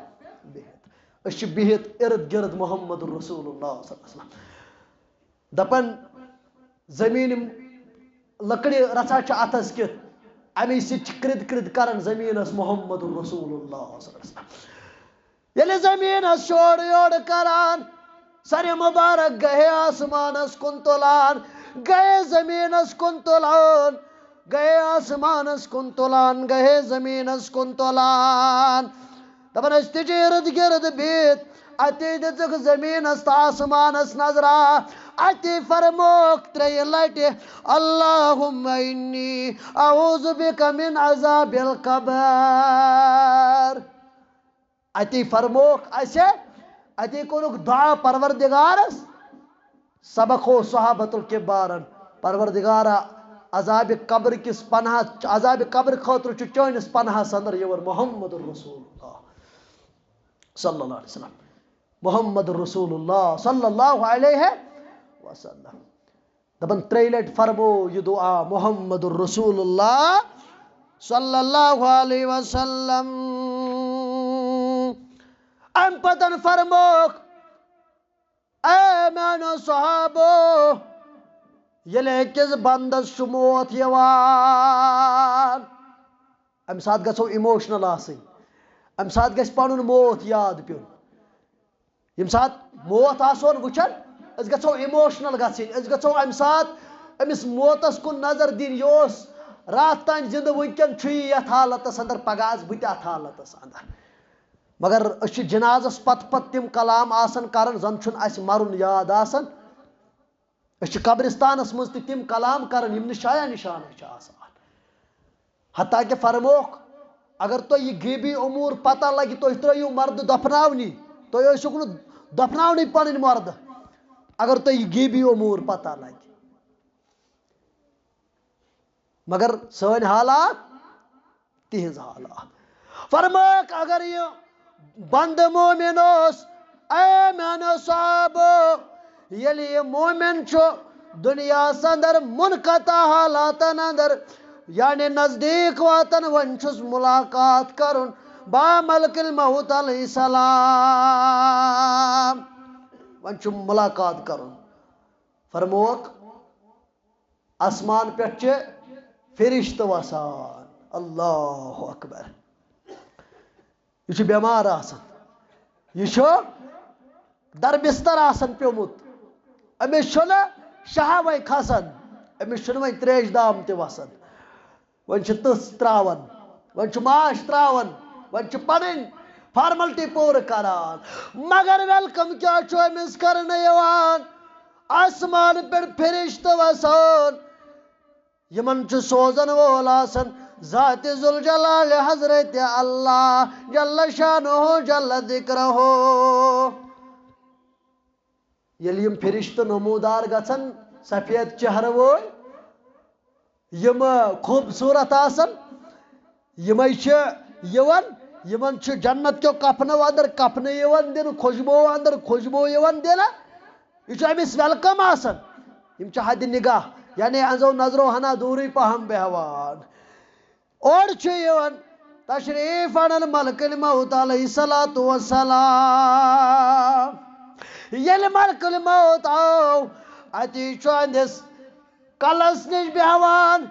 بِہِتھ۔ أسۍ چھِ بِہِتھ اِرد گِرد محمد رسول اللہ صلی اللہ علیہ وسلم۔ دَپان، زٔمیٖن یِم لٔکرِ رَژھا چھِ اَتھَس کٮ۪تھ، اَمی سۭتۍ چھِ کِرٛد کِرٛد کَران زٔمیٖنَس محمد رسول اللہ صلی اللہ علیہ وسلم۔ ییٚلہِ زٔمیٖنَس شورٕ یورٕ کران، سرِ مُبارک گٔیے آسمانَس کُن تُلان، گٔیے زٔمیٖنَس کُن تُلان، گٔیے آسمانَس کُن تُلان، گٔیے زٔمیٖنَس کُن تُلان۔ دَپان ٲسۍ تہِ چھِ اِرد گِرد بِہِتھ، اَتی دِژٕکھ زٔمیٖنَس تہٕ آسمانَس نظرا، اَتی فرمووُکھ ترٛیٚیہِ لَٹہِ، اللہم انی اعوذ بک من عذاب القبر۔ اَتی فرمووُکھ اَسہِ، اَتی کوٚرُکھ دُعا پروردگارَس۔ سبق اوس صحابت الکبارَن، پروردگارا، عذابِ قبر کِس پناہ، عذابِ قبر خٲطرٕ چھُ چٲنِس پناہس اندر یِوان محمد رسول اللہ صلی اللہ علیہ وسلم۔ محمد رسول اللہ صلی اللہ علیہ وسلم۔ دپان ترٛیٚیہِ لٹہِ فرمو یہِ دعا محمد رسول اللہ صلی اللہ علیہ وسلم۔ امہِ پتن فرموکھ، اے میانیو صحابو، ییٚلہِ أکِس بندس چھُ موت یِوان، امہِ ساتہٕ گژھو emotional آسٕنۍ، امہِ ساتہٕ گژھِ پنُن موت یاد پیوٚن۔ ییٚمہِ ساتہٕ موت آسون وٕچھان، أسۍ گژھو emotional گژھٕنۍ، أسۍ گژھو امہِ ساتہٕ أمِس موتس کُن نظر دِنۍ، یہِ اوس راتھ تام زندٕ، وٕنکیٚن چھُ یہِ یتھ حالتس اندر، پگاہ آسہٕ بہٕ تہِ اتھ حالتس اندر۔ مگر أسۍ چھِ جنازس پتہٕ پتہٕ تِم کلام آسان کران، زن چھُنہٕ اسہِ مرُن یاد آسان۔ أسۍ چھِ قبرستانس منٛز تہِ تِم کلام کران، یِم نہٕ شایع نشانٕے چھِ آسان۔ حتیٰ کہ فرموکھ، اگر تۄہہِ یہِ غیبی امور پتہ لگہِ، تُہۍ ترٲیِو مردٕ دفناونی، تُہۍ ٲسِوکھ نہٕ دفناونٕے پنٕنۍ مردٕ، اگر تۄہہِ یہِ غیبی امور پتہ لگہِ۔ مگر سٲنۍ حالات، تِہنٛز حالات۔ فرمٲیکھ، اگر یہِ بندٕ مومن اوس، اے میانیو صحابو، ییٚلہِ یہِ مومن چھُ دُنیاہس اندر منقطع حالاتن اندر، یعنی نزدیک واتان، وۄنۍ چھُس ملاقات کرُن با ملک الموت علیہ السلام، وۄنۍ چھُ ملاقات کرُن۔ فرموکھ، آسمان پٮ۪ٹھ چھِ فرشتہٕ وسان۔ اللہ اکبر۔ یہِ چھُ بٮ۪مار آسان، یہِ چھُ دربستر آسان پیوٚمُت، أمِس چھُنہٕ شہہ وۄنۍ کھسان، أمِس چھُنہٕ وۄنۍ تریش دام تہِ وسان۔ وۄنۍ چھِ تٕژھ تراوان، وۄنۍ چھُ ماچھ تراوان، وۄنۍ چھُ پنٕنۍ فارملٹی پوٗرٕ کران۔ مگر ویلکم کیٛاہ چھُ أمِس کرنہٕ یِوان؟ آسمان پٮ۪ٹھ فرشتہٕ وسان، یِمن چھُ سوزن وول آسان ذات ذوالجلال حضرت اللہ جل شانہ جل ذکرہ۔ ییٚلہِ یِم فرشتہٕ نمودار گژھن، سفید چہرٕ وٲلۍ، یِم خوٗبصوٗرت آسن، یِمے چھِ یِوان، یِمن چھُ جنت کیو کفنو اندر کفنہٕ یِوان دِنہٕ، خوشبو اندر خوشبو یِوان دِنہٕ۔ یہِ چھُ أمِس ویلکم آسان۔ یِم چھِ حد نگاہ، یعنی أنٛزو نظرو ہنا دوٗرٕے پہم بیہوان۔ اورٕ چھُ یِوان تشریف انان ملک الموت علیہ الصلوۃ والسلام۔ ییٚلہِ ملک الموت آو، اتی چھُ أہنٛدِس کلس نِش بیہوان،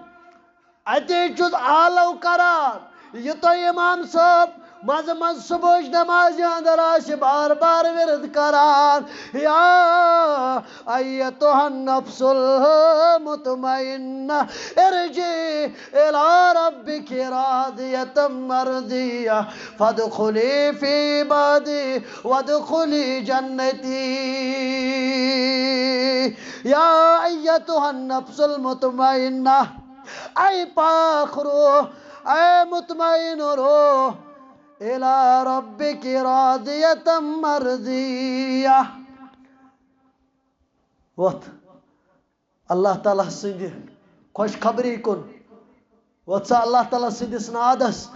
اتی چھُس آلو کران۔ یہِ تۄہہِ امام صٲب منٛزٕ منٛزٕ صبحٕچ نمازِ اندر آسہِ بار بار ورد کران، یا ایتها النفس المطمئنہ، ارجعی الی ربک راضیة مرضیہ، فادخلی فی عبادی وادخلی جنتی۔ یا ایتها النفس المطمئنہ، اے پاک روح، اے مطمئن روح، الی ربک راضیة مرضیہ۔ وۄتھ اللہ تعالیٰ سٕنٛدِ خۄشخبری کُن، وۄتھ سا اللہ تعالیٰ سٕنٛدِس نادس۔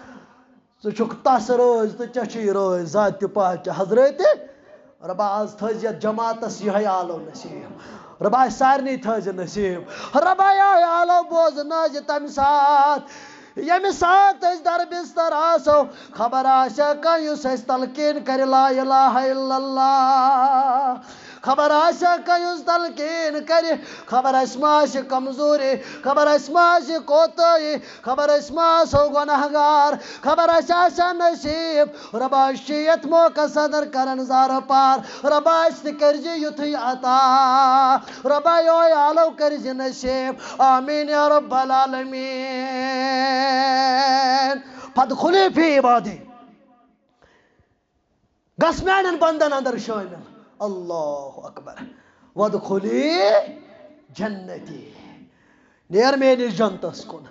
ژٕ چھُکھ تس رٲضۍ تہٕ ژےٚ چھُے رٲضۍ ذاتِ پاکہِ حضرت۔ رۄبا، آز تھٲوزِ یتھ جماعتس یِہوٚے آلو نصیب۔ رۄبا، اسہِ سارنٕے تھٲوزِ نصیب۔ رۄبا، یِہوٚے آلو بوزنٲوزِ تمہِ ساتہٕ، ییٚمہِ ساتہٕ أسۍ در بستر آسو۔ خبر آسیا کانٛہہ یُس اسہِ تلقین کرِ لا الہ الا اللہ؟ خبر آسیا کانٛہہ یُس تلقین کرِ؟ خبر اسہِ ما آسہِ کمزوری؟ خبر اسہِ ما آسہِ کوتاہی؟ خبر أسۍ ما آسو گۄناہگار، خبر اَسہِ آسیا نصیب۔ رۄبا، أسۍ چھِ یَتھ موقعس اندر کران زارٕ پار، رۄبا، اَسہِ تہِ کٔرزِ یُتھُے عطا۔ رۄبا، یِہوٚے آلو کٔرزِ نصیب، آمین یا رب العالمین۔ فادخلی فی عبادی۔ گژھ میانٮ۪ن بندن اندر شٲمِل۔ اللہ اکبر۔ وادخلی جنتی۔ نیر میٲنِس جنتس کُن۔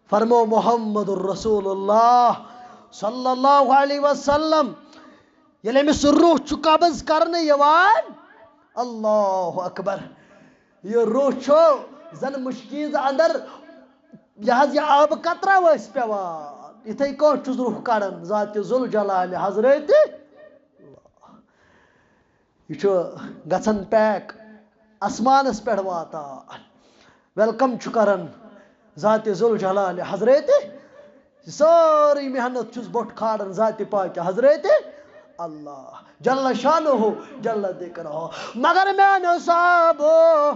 فرمو محمد رسول اللہ صلی اللہ علیہ وسلم۔ ییٚلہِ أمِس روح چھُ قبض کرنہٕ یِوان، اللہ اکبر۔ یہِ روح چھُ زن مشکیز اندر یہِ حظ یہِ آبہٕ قطرہ ٲسۍ پٮ۪وان، یِتھَے کٲٹھۍ چھُس روح کڑان ذاتِ ذوالجلالِ حضرتِ۔ یہِ چھُ گژھان پیک، آسمانس پٮ۪ٹھ واتان، ویلکم چھُ کران ذاتِ ذوالجلالِ حضرتِ۔ یہِ سٲرٕے محنت چھُس بوٚٹھ کھالان ذاتِ پاکِ حضرتِ اللہ جل شانہ جل ذکرہ۔ مگر میانیو صحابو،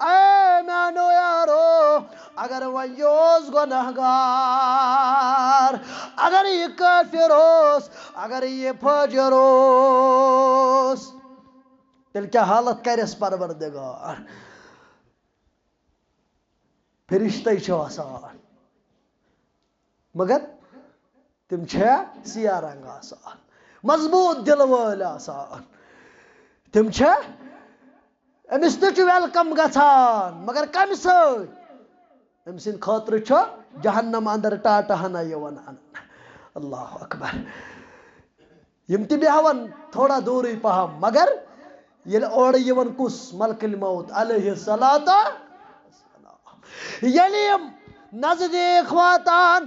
اے میانیو یارو، اگر وۄنۍ یہِ اوس گۄناہ گار، اگر یہِ کٲفِر اوس، اگر یہِ فٲجِر اوس، تیٚلہِ کیٛاہ حالت کرٮ۪س پروردگار؟ فرشتے چھِ آسان، مگر تِم چھِ سیاہ رنگ آسان، مضبوط دِلہٕ وٲلۍ آسان۔ تِم چھِ، أمِس تہِ چھُ ویلکم گژھان، مگر کمہِ سۭتۍ؟ أمۍ سٕنٛدِ خٲطرٕ چھُ جہنم اندر ٹاٹہٕ ہنا یِوان اننہٕ۔ اللہ اکبر۔ یِم تہِ بیہون تھوڑا دوٗرٕے پہم، مگر ییٚلہِ اورٕ یِوان کُس؟ ملک الموت علیہ الصلوۃ۔ ییٚلہِ یِم نزدیٖک واتان،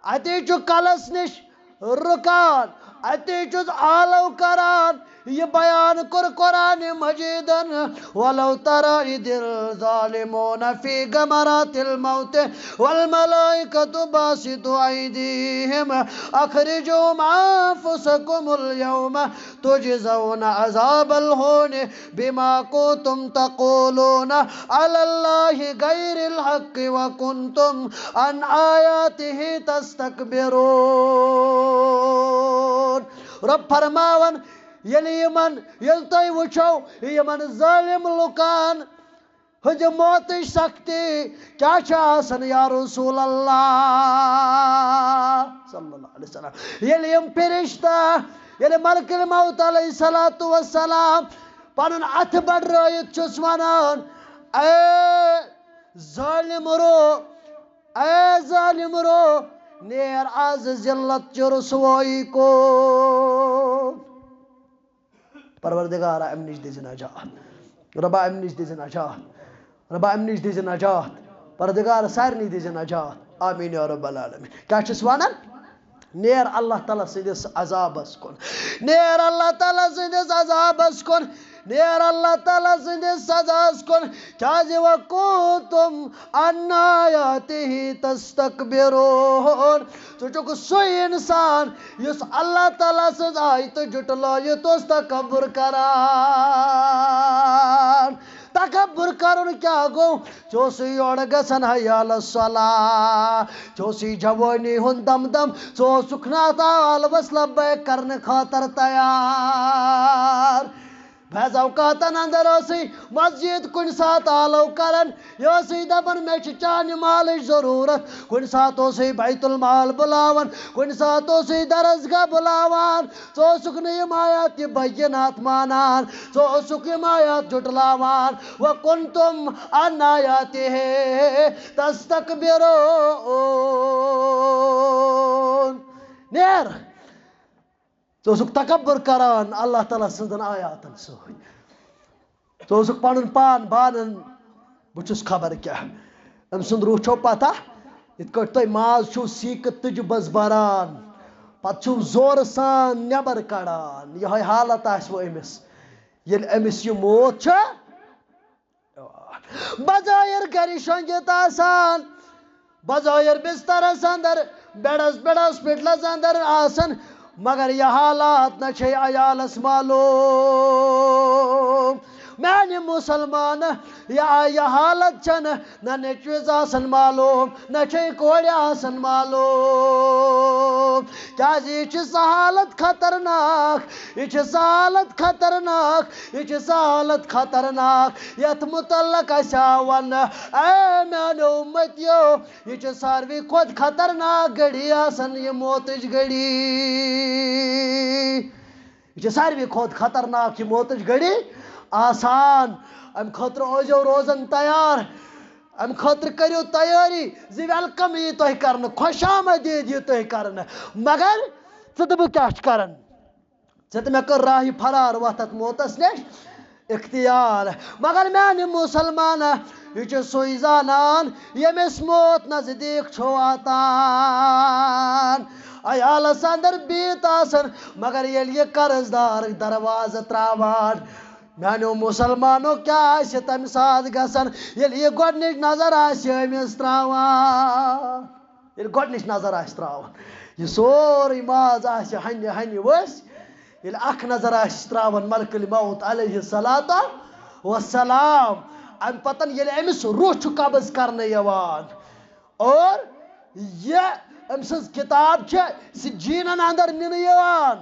اَتے چھُ کلس نِش رُکان، اَتے چھُس آلو کران۔ یہِ بیان کوٚر قرآن مجیدن، "ولو ترى إذ الظالمون في غمرات الموت والملائكة باسطو أيديهم أخرجوا أنفسكم اليوم تجزون عذاب الهون بما كنتم تقولون على الله غير الحق وكنتم عن آياته تستكبرون۔" رب فرماوان، ییٚلہِ یِمن، ییٚلہِ تُہۍ وٕچھو یِمن ظٲلِم لُکن ہٕنٛزِ موتٕچ سختی کیٛاہ چھِ آسان یا رسول اللہ صلی اللہ علیہ وسلم؟ ییٚلہِ یِم فرشتہ، ییٚلہِ ملک الموت علیہ الصلوۃ والسلام پنُن اَتھٕ بڑرٲیِتھ چھُس ونان، اے ظٲلِم روح، اے ظٲلِم روح، نیر از ذلت چہِ رسوٲیی کُن۔ پروردگارا، امہِ نِش دِزِ نجات۔ رۄبا، امہِ نِش دِزِ نجات۔ رۄبا، امہِ نِش دِزِ نجات۔ پروردگار، سارنٕے دِزِ نجات۔ آمین یا رب العالمین۔ کیٛاہ چھِس ونان؟ نیر اللہ تعالیٰ سٕنٛدِس عذابس کُن۔ نیر اللہ تعالیٰ سٕنٛدِس عذابس کُن۔ نیر اللہ تعالیٰ سٕنٛدِس سزاہس کُن۔ کیٛازِ وَکُنتُم عَنْ آیَاتِهِ تَسْتَكْبِرُونَ۔ ژٕ چھُکھ سُے اِنسان یُس اللہ تعالیٰ سٕنٛز آیتہٕ جُٹلٲوِتھ اوس تکبر کران۔ تکبر کرُن کیٛاہ گوٚو؟ ژٕ اوسُے یورٕ گژھان حی علی الصلاۃ، ژٕ اوسُے جوٲنی ہُنٛد دم دم، ژٕ اوسُکھ نہٕ اتھ آلوس لبیک کرنہٕ خٲطرٕ تیار۔ بعض اوقاتن اندر ٲسٕے مسجد کُنہِ ساتہٕ آلو کران، یہِ ٲسٕے دپان، "مےٚ چھِ چانہِ مالٕچ ضروٗرت۔" کُنہِ ساتہٕ اوسُے بیت المال بُلاوان، کُنہِ ساتہٕ اوسُے درسگاہ بُلاوان۔ ژٕ اوسُکھ نہٕ یِم آیات، یہِ بینات مانان، ژٕ اوسُکھ یِم آیات جُٹلاوان۔ وَکُنتُم عَنْ آیَاتِهِ تَسْتَكْبِرُونَ۔ نیر۔ ژٕ اوسُکھ تکبر کران اللہ تعالیٰ سٕنٛزن آیاتن سۭتۍ۔ ژٕ اوسُکھ پنُن پان بانان، بہٕ چھُس خبر کیٛاہ۔ أمۍ سُنٛد روح چھو پتہ، یِتھ کٲٹھۍ تُہۍ ماز چھِو سیٖکہٕ تُجہِ بس بران، پتہٕ چھِو زورٕ سان نٮ۪بر کڑان۔ یِہوٚے حالت آسہِ وۄنۍ أمِس، ییٚلہِ أمِس یہِ موت چھُ۔ بظٲہِر گرِ شۄنٛگِتھ آسان، بظٲہِر بسترس اندر، بیڈس پٮ۪ٹھ، ہاسپٹلس اندر آسان، مگر یہِ حالات نہ چھے عیالس معلوم۔ میانہِ مسلمان، یہِ، یہِ حالت چھنہٕ نہ نیٚچوِس آسان معلوم، نہ چھے کورِ آسان معلوم۔ کیازِ یہِ چھِ سۄ حالت خطرناک، یہِ چھِ سۄ حالت خطرناک، یہِ چھِ سۄ حالت خطرناک، یتھ متعلق اسہِ آو وننہٕ، اے میانیو امتیو، یہِ چھِ ساروی کھۄتہٕ خطرناک گھڑی آسان، یہِ موتٕچ گھڑی۔ یہِ چھِ ساروی کھۄتہٕ خطرناک، یہِ موتٕچ گھڑی آسان۔ امہِ خٲطرٕ ٲسۍزیو روزان تیار، امہِ خٲطرٕ کٔرِو تیٲری زِ ویلکم یی تۄہہِ کرنہٕ، خۄش آمدید یی تۄہہِ کرنہٕ۔ مگر ژٕ تہٕ بہٕ کیٛاہ چھِ کران؟ ژےٚ تہٕ مےٚ کٔر راہِ فرار وتھ اتھ موتس نِش اختیار۔ مگر میانہِ مسلمانہ، یہِ چھُ سُے زانان، ییٚمِس موت نزدیٖک چھُ واتان۔ عیالس اندر بیٖت آسان، مگر ییٚلہِ یہِ قرض دار دروازٕ تراوان، میانیو مسلمانو، کیٛاہ آسہِ تمہِ ساتہٕ گژھان، ییٚلہِ یہِ گۄڈنِچ نظر آسہِ أمِس تراوان؟ ییٚلہِ گۄڈنِچ نظر آسہِ تراوان، یہِ سورُے ماز آسہِ ہنہِ ہنہِ ؤسۍ، ییٚلہِ اکھ نظر آسہِ تراوان ملک الموت علیہ الصلوۃ والسلام، امہِ پتن ییٚلہِ أمِس روح چھُ قبض کرنہٕ یِوان اور یہِ أمۍ سٕنٛز کِتاب چھِ سجینن اندر نِنہٕ یِوان۔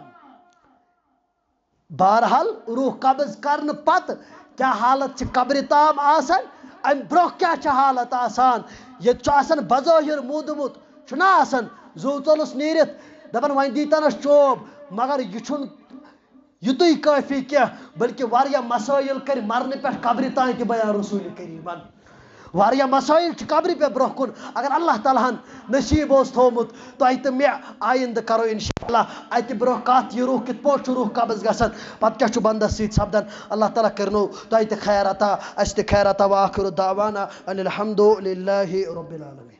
بہرحال، روح قبض کرنہٕ پتہٕ کیٛاہ حالت چھِ قبرِ تام آسان، امہِ برونٛہہ کیٛاہ چھِ حالت آسان؟ ییٚتہِ چھُ آسان بظٲہر موٗدمُت، چھُنہ آسان؟ زُو ژوٚلُس نیٖرِتھ، دپان، "وۄنۍ دیٖتنس چوب"، مگر یہِ چھُنہٕ یُتُے کٲفی کینٛہہ، بلکہِ واریاہ مسٲیل کٔرۍ مرنہٕ پٮ۪ٹھ قبرِ تام تہِ بیان رسول کریٖمن۔ واریاہ مسٲیل چھِ قبرِ پٮ۪ٹھ برونٛہہ کُن۔ اگر اللہ تعالیٰ ہن نصیب اوس تھومُت تۄہہِ تہٕ مےٚ، آیندٕ کرو انشاءاللہ اتہِ برونٛہہ کتھ، یہِ روح کِتھ پٲٹھۍ چھُ روح قبض گژھان، پتہٕ کیٛاہ چھُ بندس سۭتۍ سپدان۔ اللہ تعالیٰ کرنو تۄہہِ تہِ خیر عطا، اسہِ تہِ خیر عطا۔ وآخر دعوانا ان الحمد للہ رب العالمین۔